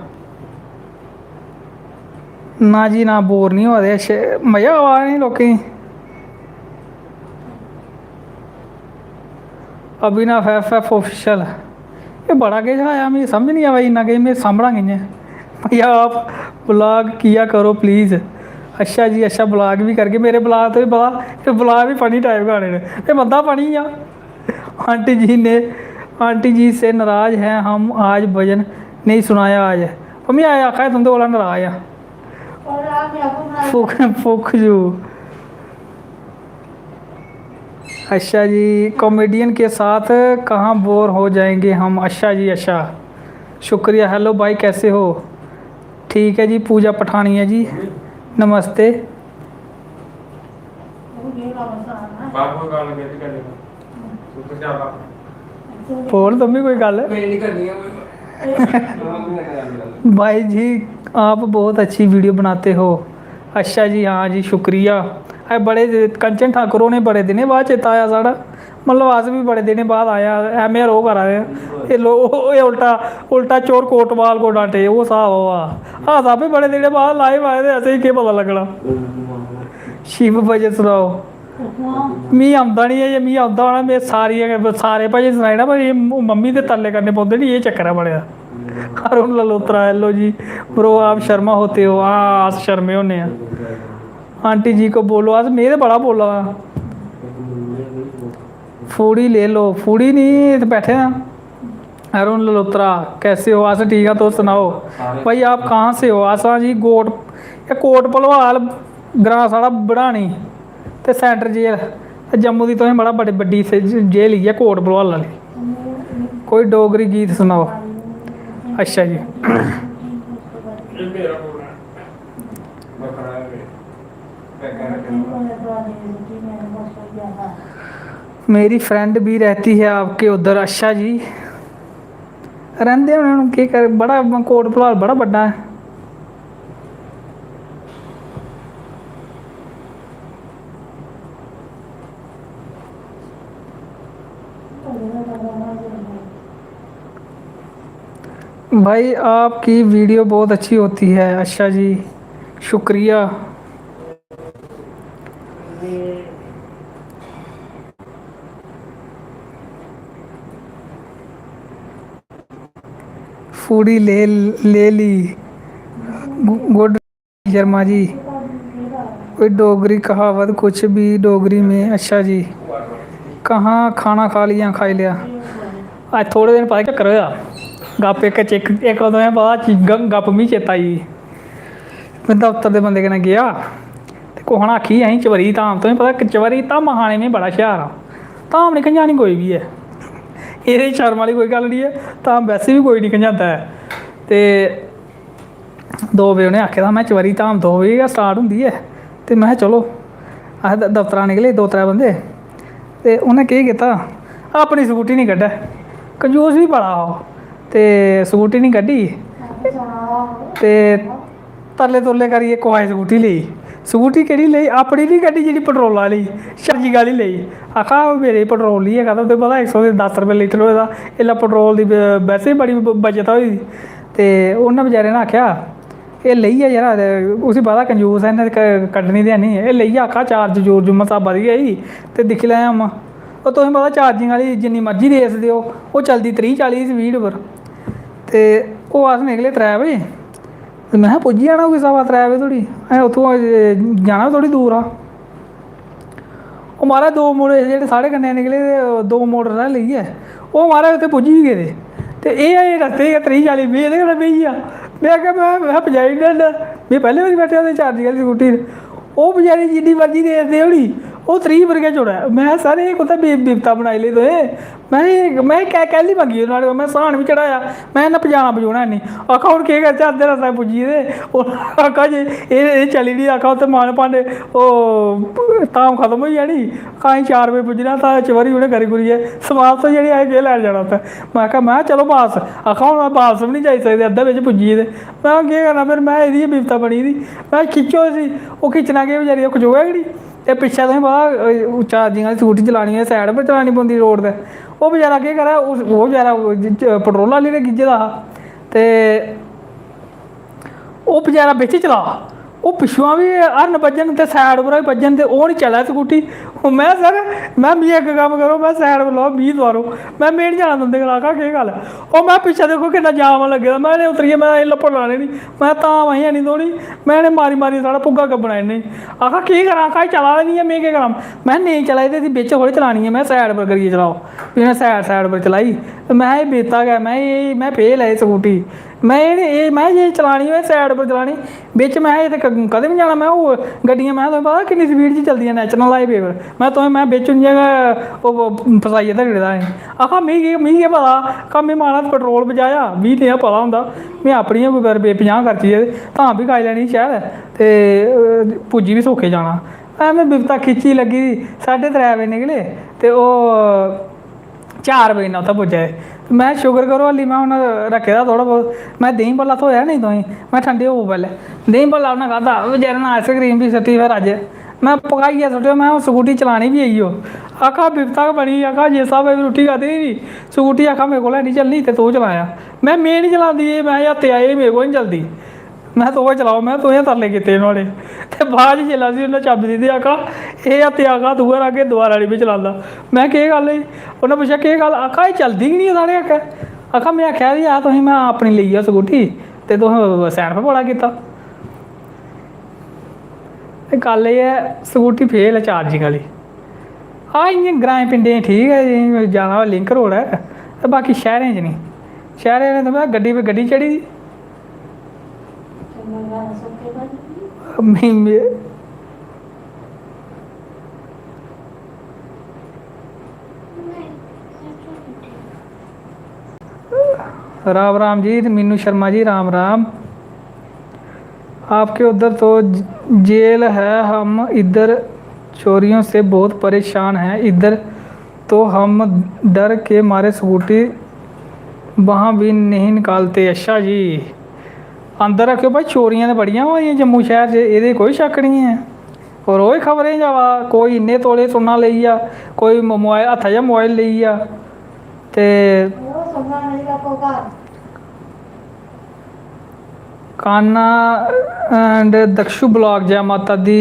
ना जी ना, बोर नहीं होआ दे, अच्छे मज़ा आवा दा इ'नें लोकें गी। अभिनव एफ एफ ऑफिशियल, एह् बड़ा किश आया, मिगी समझ नहीं आवा दी इन्ना किश, में सामभना कि'यां? भैया, आप ब्लॉग किया करो प्लीज। अच्छा जी, अच्छा, ब्लॉग भी करगे। मेरे ब्लॉग तो भी पता, एह् ब्लॉग भी फनी टाइप गै आने न, ते बंदा फनी आ। आंटी जी ने, आंटी जी से नाराज हैं हम, आज भजन नहीं सुनाया आज। मम्मी आया आखा दे तुं'दे कोला नाराज आं। फुक, फुक यू। अच्छा जी, कॉमेडियन के साथ कहाँ बोर हो जाएंगे हम। अच्छा जी, अच्छा, शुक्रिया। हेलो भाई, कैसे हो? ठीक है जी, पूजा पठानिया जी, नमस्ते। बोल तुम भी कोई गल्ल। भाई जी, आप बहुत अच्छी वीडियो बनाते हो। अच्छा जी, हाँ जी, शुक्रिया। अरे बड़े दि-, कंचन ठाकुर होरें बड़े दिनें बाद चेता आया साढ़ा, मतलब अस बी बड़े दिनें बाद आए आं, ऐ में रोह् करा दे आं। एह् लो-, एह् उल्टा, उल्टा चोर कोटवाल को डांटे, ओह् स्हाब होआ। अस आपे बड़े दिनें बाद live आए ते असेंगी केह् पता लग्गना। शिव भजन सनाओ। मी औंदा निं ऐ, जे मी औंदा होना, में सारियां गै, सारे भजन सनाई ओड़ां, पर एह् मम्मी दे तरले करने पौंदे नी, एह् चक्कर ऐ बने दा। अरुण ललोत्रा, "हेलो जी, ब्रो, आप शर्मा होते हो?" हां, अस शर्मे होन्ने आं। आंटी जी को बोलो, अस, में ते बड़ा बोला दा। फूडी ले लो, फूडी निं, इत्थै बैठे आं। अरुण ललोत्रा, कैसे हो? अस ठीक आं, तुस सनाओ। भाई, आप कहाँ से हो? अस आं जी कोट, एह् कोट भलवाल ग्रांऽ साढ़ा बड़ानी ते सेंटर जेल। ते जम्मू दी तुसें बड़ा बड्डी, बड्डी से ज-, जेल इ'यै कोट भलवाल आह्ली। कोई डोगरी गीत सनाओ। अच्छा जी। मेरी फ्रेंड भी रहती है आपके उधर। अच्छा जी, रैंह्दे होने, हून केह् कर, बड़ा कोट भलवाल बड़ा बड्डा ऐ। भाई, आपकी वीडियो बहुत अच्छी होती है। अच्छा जी, शुक्रिया। फूडी ले ले ली। गुड शर्मा जी, कोई डोगरी कहावत कुछ भी डोगरी में। अच्छा जी, कहाँ खाना खा लिया, खाई लिया। अज्ज थोह्ड़े दिन पता चक्कर होआ, गप्प इक च इक, इक तुसें पता ग- गप्प मिगी चेता आई। में दफ्तर दे बंदे कन्नै गेआ ते कुसै ने आखी असें चबरी धाम, तुसें पता चबरी धामां खाने में बड़ा शैल आं। धाम निं खंजानी कोई बी ऐ, एह्दे च शर्म आह्ली कोई गल्ल निं ऐ। धाम वैसे बी कोई निं खंजांदा ऐ। ते दो बजे उ'नें आखे दा, में चबरी धाम दो बजे गै स्टार्ट होंदी ऐ। ते में चलो, अस द- दफ्तरा निकले दो त्रै बंदे। ते उ'नें केह् कीता, अपनी स्कूटी निं कड्ढै, कंजूस बी बड़ा हा ओह्। ते स्कूटी निं कड्ढी ते तरले तुरले करियै कुसै दी स्कूटी लेई। स्कूटी केह्ड़ी लेई? अपनी निं कड्ढी, जेह्ड़ी पेट्रोल आह्ली, चार्जिंग आह्ली लेई। आखा, "ओह् मेरे पेट्रोल निं ऐ, कदें तुसें पता इक सौ ते दस रपेऽ लीटर होए दा, इसलै पेट्रोल दी ब- वैसे बी बड़ी ब- बचत होई दी।" ते उ'न्नै बचैरे ने आखेआ, "एह् लेई जा यरा, ते उसी पता कंजूस ऐ, इ'न्नै ते क- कड्ढनी ते है निं, एह् लेई जा, आखा चार्ज चूर्ज मता बधी गेई ते दिक्खी लैएआं अम्मा।" ओह् तुसें पता चार्जिंग आह्ली जिन्नी मर्जी रेस देओ, ओह् चलदी त्रीह् चाली स्पीड पर। ते ओह् अस निकले त्रै बजे, ते में पुज्जी जाना कोई सवा त्रै बजे धोड़ी। असें उत्थुआं जाना बी थोह्ड़ी दूर हा। ओह् महाराज दो मुड़े हे जेह्ड़े साढ़े कन्नै निकले दे, दो मोटर साइकल लेइयै, ओह् महाराज उत्थै पुज्जी बी गेदे। ते एह् अजें रस्ते च गै त्रीह् चाली बीह् एह्दे कन्नै बेही गेआ। में आखेआ, में में पजाई ओड़ना इं'दा। में पैह्लें बारी बैठे दा चार्जिंग आह्ली स्कूटी पर। ओह् बचैरे जिन्नी मर्जी रेस देई ओड़ी, ओह् त्रीह् पर गै जुड़ै। में सर, एह् कुत्थै बे- बिपता बनाई लेई तुसें? में एह्- में कै- कैह्ली मंगी नुहाड़े कोला? में स्हान बी चढ़ाया, में इ'यां पजाना पजूना हैनी। आखा, "हून केह् करचै, अद्धे रस्ते पुज्जी गेदे।" ओह् आखा जे एह् एह् चली निं, आखा, "उत्थै माने भांडे, ओह् धाम खत्म होई जानी।" आखा, "असें चार बजे पुज्जना, तां चबरी उ'नें करी कुरियै समाप्त, जेह्ड़ी असें केह् लैन जाना उत्थै।" में आखेआ, में, "चलो बापस।" आखा, "हून अस बापस बी निं जाई सकदे, अद्धे बिच पुज्जी गेदे।" में केह् करना फिर, में एह्दी गै बिपता बनी दी। में खिच्चो इसी, ओह् खिच्चना केह् बचैरी, ओह् खचोऐ गै निं। ते पिच्छें तुसें पता, अ, चार्जिंग आह्ली स्कूटी चलानी होऐ, साइड पर चलानी पौंदी रोड ते। ओह् बचैरा केह् करै, उस- ओह् बचैरा ज- ज- पेट्रोल आह्ली ने गिज्झे दा हा। ते ओह् बचैरा बिच चला, ओह् पिच्छुआं बी हर्न बज्जन ते साइड पर बी बज्जन ते ओह् निं चलै स्कूटी। ओह् में सर, में, "मिगी इक कम्म करो, में साइड पर लाओ, मिगी तुआरो।" में, "में निं जाना तुं'दे कन्नै।" आखा, "केह् गल्ल?" ओह् में, "पिच्छें दिक्खो किन्ना जाम लग्गे दा।" में, "इ'नें उतरियै में एल्लै पुल्ला निं, में धाम असें निं धोनी।" में, "इ'नें मारी मारी साढ़ा भुग्गा गब्बना इ'नें।" आखा, "केह् करां?" आखा, "एह् चला दा निं ऐ, में केह् करां?" में, "नेईं चला दी ते इसी बिच थोह्ड़े चलानी ऐ।" में, "साइड पर करियै चलाओ।" फ्ही उ'नें साइड, साइड पर चलाई। ते में, "एह् बेता गै, में एह्, में फेल ऐ एह् स्कूटी।" में, "एह्, एह्, में जे चलानी होऐ साइड पर चलानी, बिच में एह् ते क- कदें बी निं जाना।" में, "ओह् गड्डियां, में तुसें पता किन्नी स्पीड च चलदियां नेशनल हाईवे पर?" में, "तुसें, में बिच इ'यां गै ओह्, ओह् फसाइयै धरी ओड़े दा हा।" आखा, "मिगी केह्, मिगी केह् पता?" आखा, "में माड़ा पेट्रोल बचाया, मिगी ते एह् पता होंदा, में अपनी गै कोई रपेऽ पंजाह् खर्चियै ते धाम बी खाई लैनी शैल ते, अ, पुज्जी बी सौखे जाना।" ऐ में बिपता खिच्ची लग्गी दी, साड्ढे त्रै बजे निकले ते ओह् चार बजे इन्ना उत्थै पुज्जे दे। में, "शुकर करो, हल्ली में हून रक्खे दा थोह्ड़ा बहुत।" में, "देहीं भल्ला थ्होएआ नेईं तुसें?" में, "ठंडे होवो पैह्लें।" देहीं भल्ला उ'न्नै खाद्धा, बचैरे ने आइसक्रीम बी सुट्टी फिर अज्ज। में, "पकाइयै सुट्टेओ, में हून स्कूटी चलानी बी इ'यो।" आखा, "बिपता गै बनी।" आखा, "जिस स्हाबै दी रुट्टी खाद्धी दी, स्कूटी," आखा, "मेरे कोला निं चलनी, ते तूं चलायां।" में, "में निं चलांदी एह्, में हत्या एह् मेरे कोला निं चलदी।" में, "तुसें चलाओ, में तुसें तरले कीते नुहाड़े।" ते बाद च जिसलै उसी उन्नै चाबी दित्ती, आखा, "एह् हत्या, आखा, दूआ अग्गें दोबारा निं में चलांदा।" में, "केह् गल्ल होई?" उन्नै पुच्छेआ, "केह् गल्ल?" आखा, "एह् चलदी गै निं ऐ साढ़े अग्गें।" आखा, "में आखेआ बी हा तुसें, में अपनी लेई आ स्कूटी, ते तुसें सैन पर बड़ा कीता।" ते गल्ल एह् ऐ, स्कूटी फेल ऐ चार्जिंग आह्ली। आ, इ'यां ग्राएं पिंडें च ठीक ऐ, जे जाना होऐ लिंक रोड ऐ, ते बाकी शैह्रें च निं। शैह्रें च ते में गड्डी पर गड्डी चढ़ी दी। में, में, राम राम जी, मीनू शर्मा जी, राम राम। आपके उधर तो ज- जेल है, हम इधर चोरियों से बहुत परेशान हैं। इधर तो हम डर के मारे स्कूटी वहाँ भी नहीं निकालते। अच्छा जी, अंदर रक्खेओ भाई, चोरियां ते बड़ियां होआ दियां जम्मू शैह्र च, एह्दे च कोई शक्क निं ऐ। होर रोज खबरें च आवा दा, कोई इन्ने तोले सुन्ना लेई गेआ, कोई म- मोबाइल, हत्था चा मोबाइल लेई गेआ। ते ओह् सुन्ना नेईं रक्खो घर। कान्हा and दक्षु blog, जै माता दी।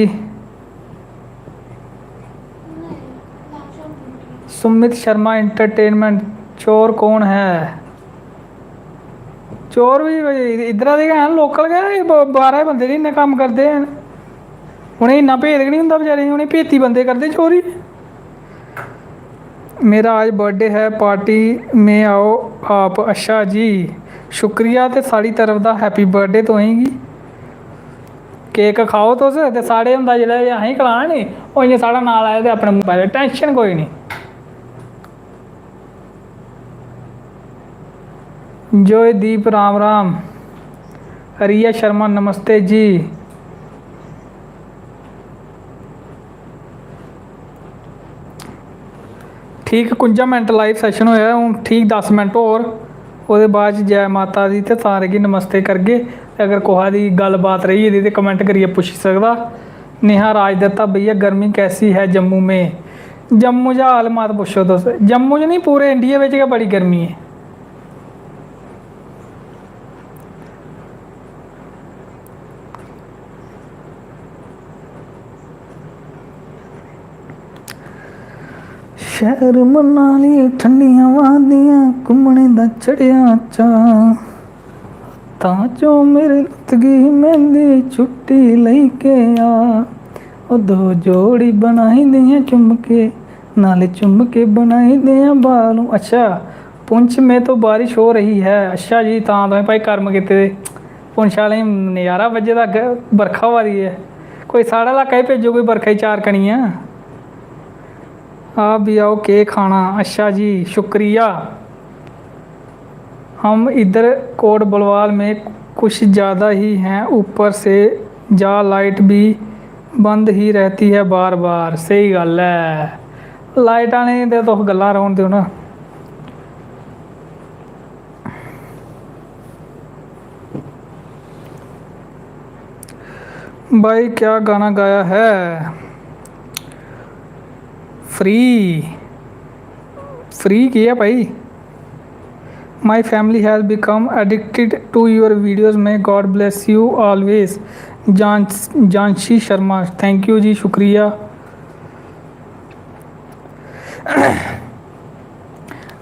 सुमित शर्मा entertainment, चोर कौन है? चोर बी इद्धरा दे गै हैन, local गै, एह् ब-, बाह्रै दे बंदे निं इन्ने कम्म करदे हैन। उ'नेंगी इन्ना भेद गै निं होंदा बचैरें गी, उ'नेंगी भेती बंदे करदे चोरी। मेरा आज birthday है, party में आओ आप। अच्छा जी, शुक्रिया ते साढ़ी तरफ दा happy birthday तुसेंगी। केक खाओ तुस ते साढ़े होंदा जेल्लै असेंगी खलाना नी, ओह् इ'यां साढ़ा नांऽ लैओ ते अपने मूंह् पाई लैओ, tension कोई निं। जॉयदीप राम राम। रिया शर्मा नमस्ते जी। ठीक कुंजा मिंट live session होया, हून ठीक दस मिंट होर, ओह्दे बाद च जै माता दी ते सारें गी नमस्ते करगे। ते अगर कुसै दी गल्ल बात रेही गेदी ते comment करियै पुच्छी सकदा। नेहा राजदत्ता, भैया गर्मी कैसी है जम्मू में? जम्मू च हाल मत पुच्छो तुस, जम्मू च निं, पूरे India बिच गै बड़ी गर्मी ऐ। शैह्र मनाली ठंडियां वादियां, घुम्मने दा चढ़ेआ चाऽ। तां जो मेरे लुत्थ गी मेहंदी, छुट्टी लेई के आ। ओ दो जोड़ी बनाई देआं झुमके, नाले झुमके बनाई देआं बालू। अच्छा, पुंछ में तो बारिश हो रही है। अच्छा जी, तां तुसें भाई कर्म कीते दे। पुंछ आह्लें गी नजारा बज्झे दा, अग्गें बरखा होआ दी ऐ। कोई साढ़े लाकै बी भेजो कोई बरखा दी चार कनियां। आप भी आओ, केह् खाना? अच्छा जी, शुक्रिया। हम इधर कोट बलवाल में कुछ ज़्यादा ही हैं, ऊपर से जा लाइट भी बंद ही रहती है बार बार। स्हेई गल्ल ऐ, लाइट आने दी ते तुस गल्लां रौह्न देओ ना। भाई क्या गाना गाया है? फ्री, फ्री केह् ऐ भाई? My family has become addicted to your videos, may God bless you always। जान-, जानशी शर्मा, thank you जी, शुक्रिया।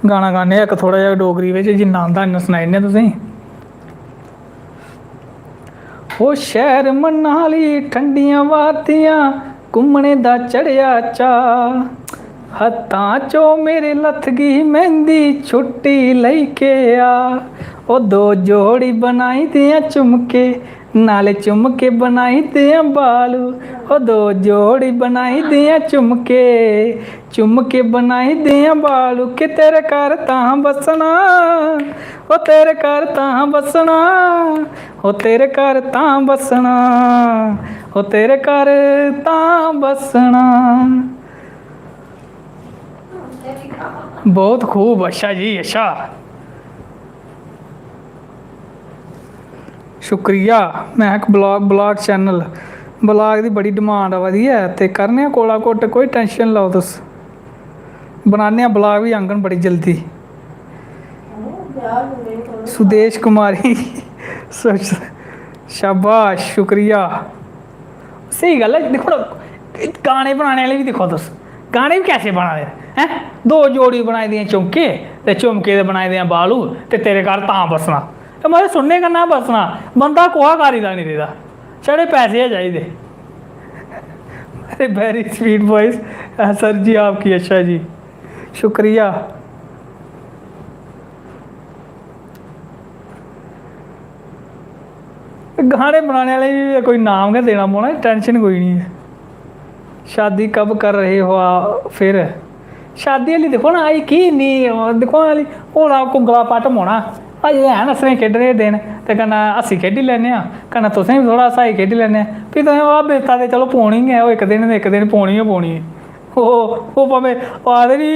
गाना गाने आं इक थोह्ड़ा जेहा डोगरी बिच, जिन्ना आंदा इन्ना सनाई ओड़ने आं तुसेंगी। ओ शैह्र मनाली ठंडियां वादियां, घुम्मने दा चढ़ेआ चाऽ। हत्थां चो मेरे लथगी मैंह्दी, छुट्टी लेई के आ। ओ दो जोड़ी बनाई देआं झुमके, नाले झुमके बनाई देआं बालू। ओ दो जोड़ी बनाई देआं झुमके, झुमके बनाई देआं बालू। के तेरे घर तां बस्सना, ओ तेरे घर तां बस्सना, ओ तेरे घर तां बस्सना, ओ तेरे घर तां बस्सना। बहुत खूब, अच्छा जी, अच्छा। शुक्रिया। महक blog, blog channel, blog दी बड़ी demand आवा दी ऐ ते करने आं कोला घुट्ट, कोई tension निं लैओ तुस। बनाने आं blog बी आंगन बड़ी जल्दी। सुदेश कुमारी, स-, शाबाश, शुक्रिया। स्हेई गल्ल ऐ, दिक्खो ना, गाने बनाने आह्ले बी दिक्खो तुस, गाने बी कैसे बना दे न, हैं? दो जोड़ी बनाई दियां चौके ते झुमके दे बनाए दे बालू, ते तेरे घर तां बस्सना। ते मतलब सुनने कन्नै बस्सना, बंदा कुहा कारी दा निं रेह्दा, छड़े पैसे गै चाहिदे। अरे very sweet voice, अ, सर जी आपकी, अच्छा जी, शुक्रिया। गाने बनाने आह्ले गी कोई नाम गै देना पौना, tension कोई निं ऐ। शादी कब कर रहे हो आ-, फिर? शादी आह्ली दिक्खो ना, आई की इन्नी, दिक्खो ना, आह्ली हौला कुंगला पट्ट पौना। अजें हैन असरें खेढने दे दिन, ते कन्नै हस्सी खेढी लैन्ने आं, कन्नै तुसें बी थोह्ड़ा हसाई खेढी लैन्ने आं। फ्ही तुसें ओह् बिपता ते चलो पौनी गै, ओह् इक दिन ते इक दिन पौनी गै पौनी ऐ। ओह्, ओह् भामें आखदे नी,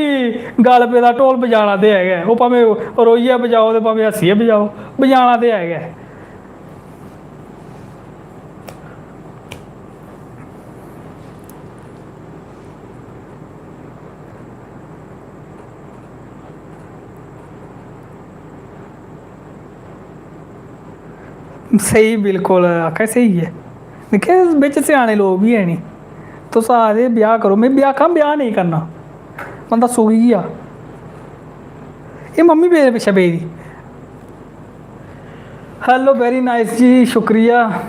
गल पेदा ढोल बजाना ते है गै, ओह् भामें रोइयै बजाओ ते भामें हस्सियै बजाओ, बजाना ते है गै। स्हेई, बिल्कुल आक्खा स्हेई ऐ। दिक्खेआ, बिच स्याने लोक बी है नी। तुस आखदे ब्याह करो, में ब्याह, आक्खां ब्याह नेईं करना, बंदा सुखी गेआ। एह् मम्मी मेरे पिच्छें पेई दी। Hello, very nice जी, शुक्रिया।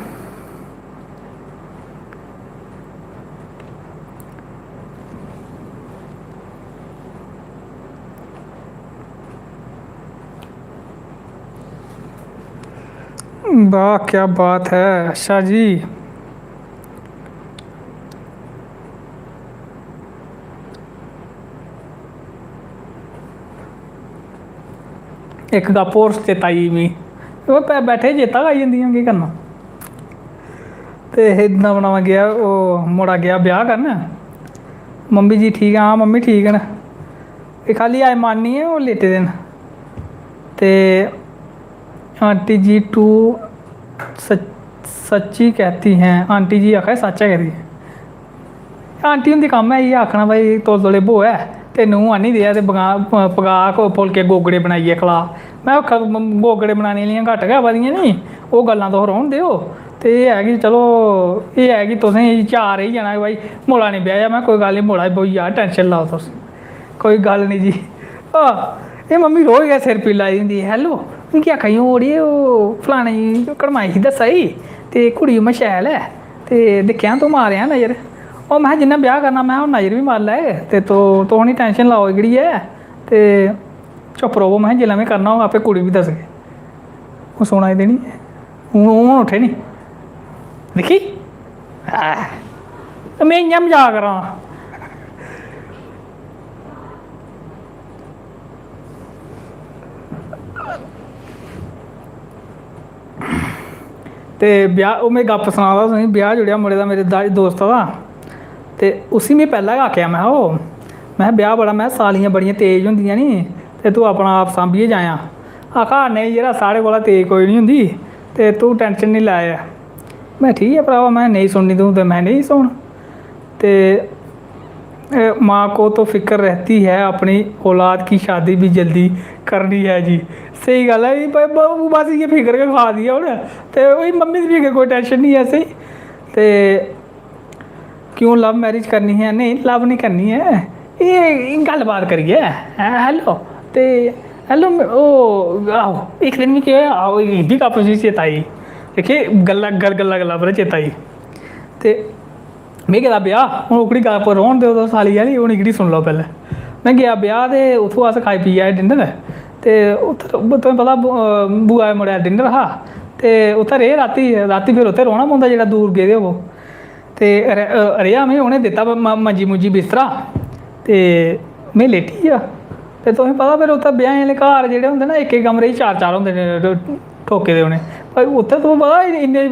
वाह, क्या बात है। अच्छा जी, इक गप्प होर चेता आई गेई मिगी। ओह् पै-, बैठे चेता गै आई जंदियां, केह् करना। ते नमां नमां गेआ, ओह् मुड़ा गेआ ब्याह करन। मम्मी जी ठीक ऐ? हां, मम्मी ठीक न। एह् खाल्ली अज्ज मन निं ऐ, ओह् लेटे दे न। ते आंटी जी टू सच-, सच्ची कहती हैं, आंटी जी आखा दे सच्च गै कहती हैं। आंटी हुंदी कम्म ऐ इ'यै आखना, "भाई, तौले तौले ब्होऐ ते नूंह् आह्नी देऐ ते बगा-, पका फुलके गोगड़े बनाइयै खला।" में आखेआ, "गोगड़े बनाने आह्लियां घट्ट गै आवा दियां नी, ओह् गल्लां तुस रौह्न देओ।" ते एह् ऐ कि चलो, एह् ऐ कि तुसें गी चाऽ रेही जाना कि भाई, मुड़ा निं ब्याहेआ। में, "कोई गल्ल निं, मुड़ा ब्होई जा, tension लाओ तुस, कोई गल्ल निं जी।" आह, एह् मम्मी रोज गै सिर पीड़ लाई दी होंदी, "Hello, मिगी आखा दी, ओह् अड़िये, ओह् फलाने गी कड़माई ही दस्सा दी, ते कुड़ी उ'आं शैल ऐ, ते दिक्खेआं तूं मारेआं नजर।" ओह्, में जिन्ना ब्याह करना, में ओह् नजर बी मारी लै, ते तो-, तुस निं tension लैओ एह्कड़ी ऐ, ते चुप्प र'वो, में जिसलै में करना होग, आपे कुड़ी बी दसगे। ओह् सुना दी ते निं ऐ। हून, हून उट्ठे निं। दिक्खी? ऐ। ते में इ'यां मजाक करा ना। ते ब्याह, ओह् में गप्प सना दा तुसेंगी, ब्याह जुड़ेआ मुड़े दा, मेरे दा-, दोस्ता दा। ते उसी में पैह्लें गै आखेआ, में, "ओह्," में, "ब्याह बड़ा," में, "सालियां बड़ियां तेज होंदियां नी, ते तूं अपना आप सांभियै जायां।" आखा, "नेईं यरा, साढ़े कोला तेज कोई निं होंदी, ते तूं tension निं लै।" में, "ठीक ऐ भ्रावा," में, "नेईं सुननी तूं ते में नेईं सुन।" ते, "ए, माँ को तो फिक्र रहती है, अपनी औलाद की शादी भी जल्दी करनी है जी।" स्हेई गल्ल ऐ, एह् ब-, ब-, बस इ'यै फिक्र गै खा दी ऐ हून। ते ओह् मम्मी दी फिक्र, कोई tension निं ऐ असें। ते क्यों love marriage करनी है? नेईं, love निं करनी ऐ। एह्, एह् गल्ल बात करियै, हैं, hello, ते hello, में, ओह्, आहो, इक दिन मिगी केह् होआ, ओह्, एह् बी गप्प उसी चेता आई। दिक्खियै, गल्ला, गल-, गल्ला, गल्ला पर चेता आई। ते में गेदा ब्याह, हून ओह्कड़ी गल्ल पर रौह्न देओ तुस, साली आह्ली, हून एह्कड़ी सुन लैओ पैह्लें। में गेआ ब्याह ते उत्थूं अस खाई पी आए dinner, ते उत्थै तुसें पता, बु-, बुआ दे मुड़े दा dinner हा, ते उत्थै रेह् रातीं, रातीं फिर उत्थै रौह्ना पौंदा जेल्लै दूर गेदे होवो। ते र-, अ, रेहा में, उ'नें दित्ता म-, म-, मंजी मुंजी बिस्तरा, ते में लेटी गेआ। ते तुसें पता, फिर उत्थै ब्याहें आह्ले घर जेह्ड़े होंदे ना, इक इक कमरे च चार चार होंदे न, ट-, ठोके दे उ'नें। भाई, उत्थै तुसें पता, इन्ने,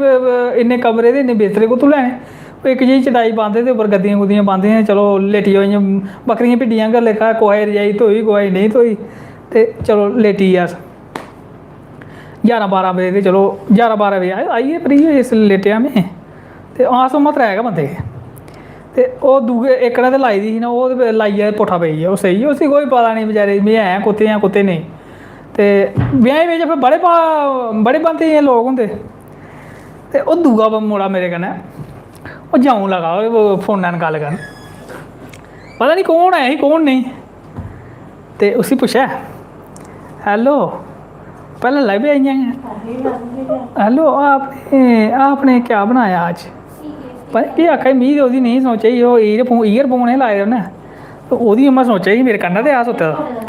इन्ने कमरे ते इन्ने बिस्तरे कुत्थूं लैने? ओह् इक जेही चटाई पांदे ते उप्पर गद्दियां गुद्दियां पांदे हे, चलो, लेटी जाओ, इ'यां बक्खरियां भिड्डियां आंह्गर लेखा, कुसै दी रजाई धोई, कुसै दी नेईं धोई, ते चलो, लेटी गे अस। ञारां बारां बजे ते चलो, ञारां बारां बजे आए, आई गे, फ्री होए, इसलै लेटेआ में। ते अस उ'आं त्रै गै बंदे हे। ते ओह् दूए, इक ने ते लाई दी ही ना, ओह् ते लाइयै पुट्ठा पेई गेआ, ओह् सेई गेआ। उसी कोई पता निं बचैरे गी, में ऐं कुत्थै आं, कुत्थै नेईं। ते ब्याहें बिच्च फिर बड़े भा-, बड़े भांति दे लोक होंदे। ते ओह् दूआ ब-, मुड़ा मेरे कन्नै, ओह् जदूं लगा ओह् फोनै 'र गल्ल करन, पता निं कौन ऐ ही, कौन नेईं। ते उसी पुच्छेआ, "Hello," पैह्लें लग्गी पेआ इ'यां गै, "Hello, आपने, आपने क्या बनाया आज?" पता निं केह् आक्खा दी, मिगी ते ओह्दी नेईं समझ आई, ओह् earphone, earphone हे लाए दे उ'न्नै, ते ओह्दी उ'आं समझ आई, मेरे कन्नै ते ऐ सुत्ते दा।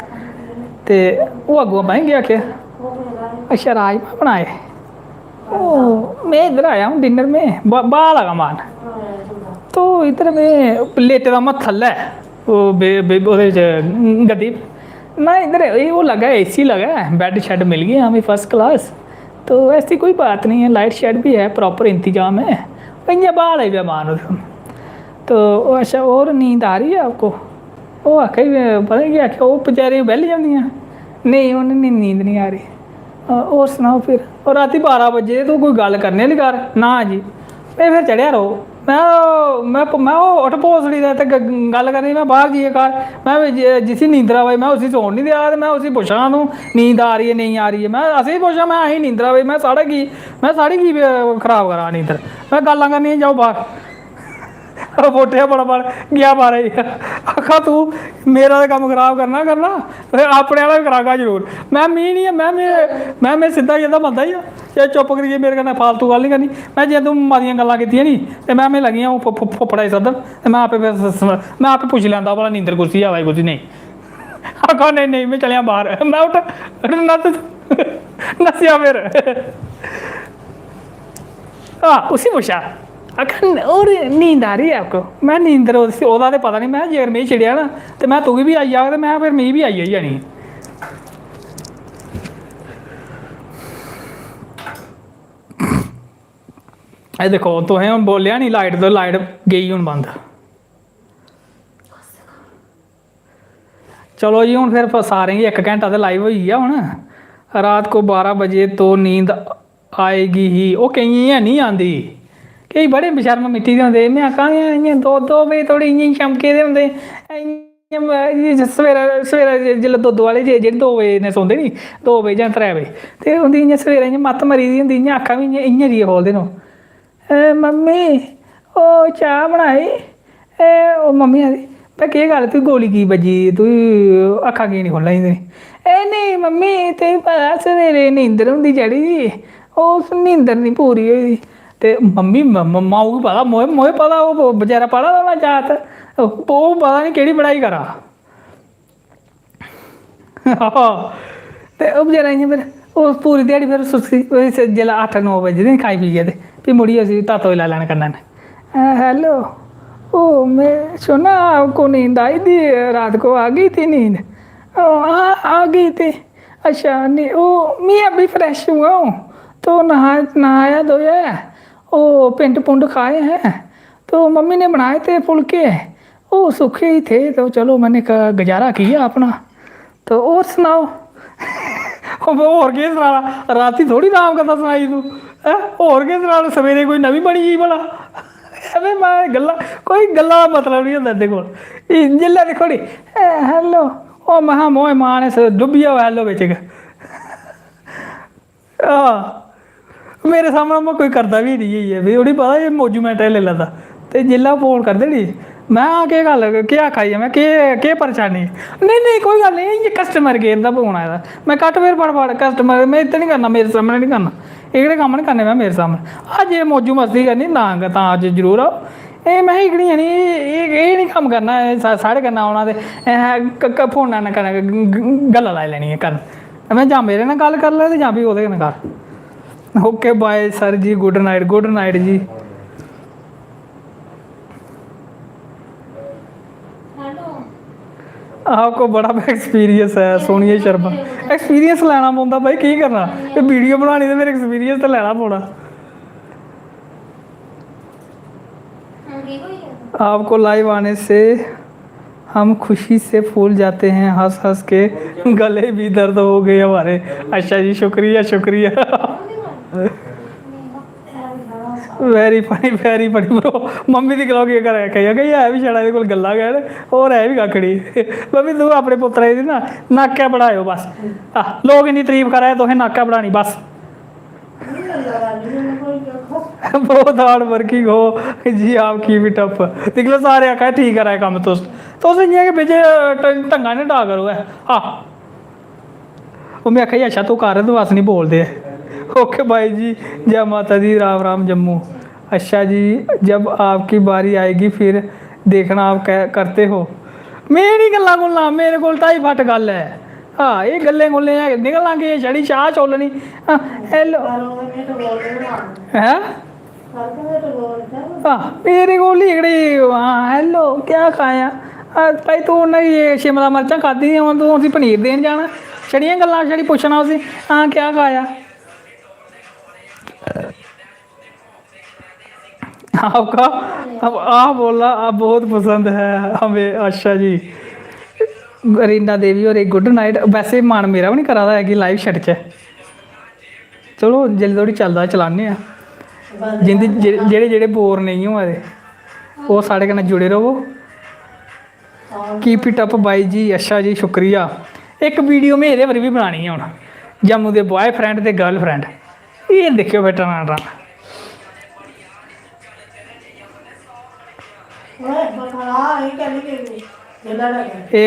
ते ओह् अग्गुआं पता निं केह् आक्खेआ, "अच्छा, राजमांह् बनाए?" "ओ, मैं इधर आया हूँ dinner में, बा-, बाहर लगा मारन।" तो इधर में लेटे दा, मैं थल्लै, ओह् बे-, बे-, ओह्दे च, गद्दी। ना इधर एह् ओह् लगा, एसी लगा है, bed shed मिल गया हमें first class। तो ऐसी कोई बात नहीं है, light shed भी है, proper इंतजाम है। इ'यां ब्हाऽ लगी पेआ मारन उत्थै। तो ओह्, "अच्छा, और नींद आ रही है आपको?" ओह् आखा दी, पता निं केह् आखेआ, ओह् बचैरे बेह्लियां होंदियां। "नेईं, उ'नें नी, नींद निं आ रही।" "अ, होर सनाओ फिर?" "ओह् रातीं बारां बज्जे, तूं कोई गल्ल करने आह्ली कर।" "ना जी।" में फिर चढ़ेआ रौह्, में, में, में ओह् उठ भोसड़ी दे ते ग-, गल्ल करनी, में बाहर जाइयै घर, में जि-, जिसी नींदर आवा दी, में उसी सौन निं देआ, ते में उसी पुच्छा ना, तूं नींद आ रही है, नेईं आ रही है? में असेंगी पुच्छा, में असेंगी नींदर आवा दी, में साढ़े की, में साढ़ी की, अ, खराब करा नींदर? में गल्लां करनियां, जाओ बाहर। फोटे बड़ा बड़ गया बाहर, आखा, तूं मेरा ते कम्म खराब करना, करना, ते अपने आह्ला बी करागा जरूर। में, मी निं ऐ, में, में, में, में सिद्धा जेह्दा बंदा ही आं। जे चुप्प करियै मेरे कन्नै फालतू गल्ल निं करनी। में जे तूं मतियां गल्लां कीतियां नी, ते में, में लगी आं फु-, फु-, फुफ्फड़ा गी सद्दन, ते में आपे फिर स-, स-, में आपे पुच्छी लैंदा भला नींदर कुसी आवा दी, कुसी नेईं। आखा, "नेईं, नेईं, में चलेआ बाहर।" में उठ, उठ, नस, नस्सेआ फिर। आ, उसी पुच्छा, आखा, "और नींद आ रही है आपको?" में, "नींदर उसी, ओह्दा ते पता निं।" में, "जेकर मिगी छिड़ेआ ना, ते में तुगी बी आई जाग, ते में फिर मिगी बी आई, आई जानी।" एह् दिक्खो, तुसें हून बोलेआ नी, लाइट तो, लाइट गेई हून बंद। चलो जी, हून फिर प-, सारें गी इक घैंटा ते लाइव होई गेआ हून। रात को बारह बजे तो नींद आएगी ही, ओह् केइयें गी हैनी आंदी। केईं बड़े बेशर्म मिट्टी दे होंदे, में आक्खा, इ'यां, इ'यां दो, दो बजे धोड़ी इ'यां चमके दे होंदे, इ'यां, इ'यां सवेरै, सवेरै जिसलै दो, दो आह्ले जे-, जेह्ड़े दो बजे नै सौंदे नी, दो बजे जां त्रै बजे, ते उं'दी इ'यां सवेरै इ'यां मत्त मरी दी होंदी, इ'यां अक्खां बी इ'यां, इ'यां जाइयै खोह्लदे न ओह्। "ए मम्मी, ओह् चाह् बनाई?" "ए, ओह् मम्मी आखदी, 'भई केह् गल्ल, तुगी गोली की बज्जी? तुगी अक्खां की निं खोह्ल्ला दियां?'" "ए नेईं मम्मी, तुगी पता सवेरे नींदर होंदी चढ़ी दी, ओह् नींदर निं पूरी होई दी।" ते मम्मी, म-, म-, माऊ गी पता, मोए, मोए पता, ओह् बचैरा पढ़ा दा होना जागत, ओह् पता निं केह्ड़ी पढ़ाई करा। ते ओह् बचैरा इ'यां फिर, ओह् पूरी ध्याड़ी फिर सुस्ती, ओह् इस, जिसलै अट्ठ नौ बजदे नी खाई पियै, ते फ्ही मुड़ियै उसी तातो लाई लैना कन्नै ने। "अ, हेलो, ओ, मैं सुना आपको नींद आई थी, रात को आ गई थी नींद?" "ओ, हाँ, आ गई थी।" "अच्छा, नहीं, ओ, मैं अभी फ्रेश हुआ हूँ, तो नहा, नहाया धोया है, ओ, पिंड पुंड खाए हैं, तो मम्मी ने बनाए थे फुलके, ओ, सूखे ही थे, तो चलो, मैंने कहा, गुजारा किया अपना।" तो होर सनाओ। होर केह् सनाना, रातीं थोह्ड़ी अराम करदा सनाई तूं, हैं? होर केह् सनाना, सवेरे कोई नमीं बनी गेई भला? अबे माए, गल्लां, कोई गल्लां दा मतलब निं होंदा इं'दे कोल। एह् जेल्लै दिक्खो नी, "ए, हेलो।" ओह् महां मोए मां ने स-, डुब्बी जाओ हेलो बिच गै। हां, मेरे सामनै उ'आं कोई करदा बी निं ऐ, फ्ही उ'नेंगी पता एह् मौजू मिंट लेई लैंदा। ते जिसलै ओह् फोन करदे नी, "में, हां, केह् गल्ल, केह् आखा दी ऐ, में, केह्, केह् परेशानी?" "नेईं, नेईं, कोई गल्ल निं, इ'यां कस्टमर केयर दा फोन आए दा।" में, "कट्ट फिर फटाफट, कस्टमर, में इत्थै निं करना, मेरे सामनै निं करना, एह्कड़े कम्म निं करने में मेरे सामनै। हां, जे मौजू मस्ती करनी तां, तां अज्ज जरूर आओ। एह्, में, एह्कड़ियां निं, एह्, एह् निं कम्म करना, एह् सा-, साढ़े कन्नै औना ते, ऐ, क-, क-, फोनै कन्नै ग-, ग-, गल्लां लाई लैनियां करन।" में, "जां मेरे नै गल्ल करी लै ते जां फ्ही ओह्दे कन्नै कर।" OK, bye sir जी, good night, good night जी। आपको बड़ा एक्सपीरियंस है, सोनिया शर्मा। एक्सपीरियंस लैना पौंदा भाई, केह् करना? एह् वीडियो बनानी ते फिर एक्सपीरियंस ते लैना पौना। आपको लाइव आने से हम खुशी से फूल जाते हैं, हंस हंस के गले भी दर्द हो गए हमारे। अच्छा जी, शुक्रिया, शुक्रिया। Very funny, very funny bro। Mummy दी गलाओ, केह् करा आखेआ, कि है बी छड़ा एह्दे कोल गल्लां गै न, होर है बी कक्ख निं। मम्मी, तूं अपने पुत्तरै दी ना नाकै बढ़ाएओ बस। आह, लोक इन्नी तरीफ करा दे, तुसें नाकै बढ़ानी बस। बहुत हार्ड वर्किंग हो जी आप, कीप इट अप। दिक्खी लैओ, सारे आखा दे, "ठीक करा दे कम्म तुस।" तुस इ'यां गै बिच ढ-, ढंगा निं ढा करो ऐ। आह, ओह् में आखेआ, "अच्छा, तूं कर, तूं अस निं बोलदे।" OK bye जी, जै माता दी, राम राम जम्मू। अच्छा जी, जब आपकी बारी आएगी फिर देखना आप कै-, करते हो। में निं गल्लां गुल्लां, मेरे कोल ढाई फट्ट गल्ल ऐ। हां, एह् गल्लें गुल्लें निकलना केह्, छड़ी चाह् चोलनी। हां, हेलो। हैं? हां, मेरे कोल ही एह्कड़ी, हां, हेलो, क्या खाया? हां, भाई, तूं उन्नै एह् शिमला मर्चां खाद्धी दियां, हून तूं उसी पनीर देन जाना। छड़ियां गल्लां, छड़ी पुच्छना उसी, हां, क्या खाया? आपका, आप, आप बोला, आप बहुत पसंद है हमें। अच्छा जी, रीना देवी होर, गुड नाइट। वैसे मन मेरा बी निं करा दा ऐ कि लाइव छड्डचै। चलो, जिल्लै धोड़ी चलदा, चलाने आं। जिंदे, जे-, जेह्ड़े, जेह्ड़े बोर नेईं होआ दे। ओह् साढ़े कन्नै जुड़े र'वो। कीप इट अप बाई जी। अच्छा जी, शुक्रिया। इक वीडियो में एह्दे पर बी बनानी ऐ हून, जम्मू दे बॉयफ्रेंड ते गर्लफ्रेंड। एह् दिक्खेओ फिर टनाटन। एह्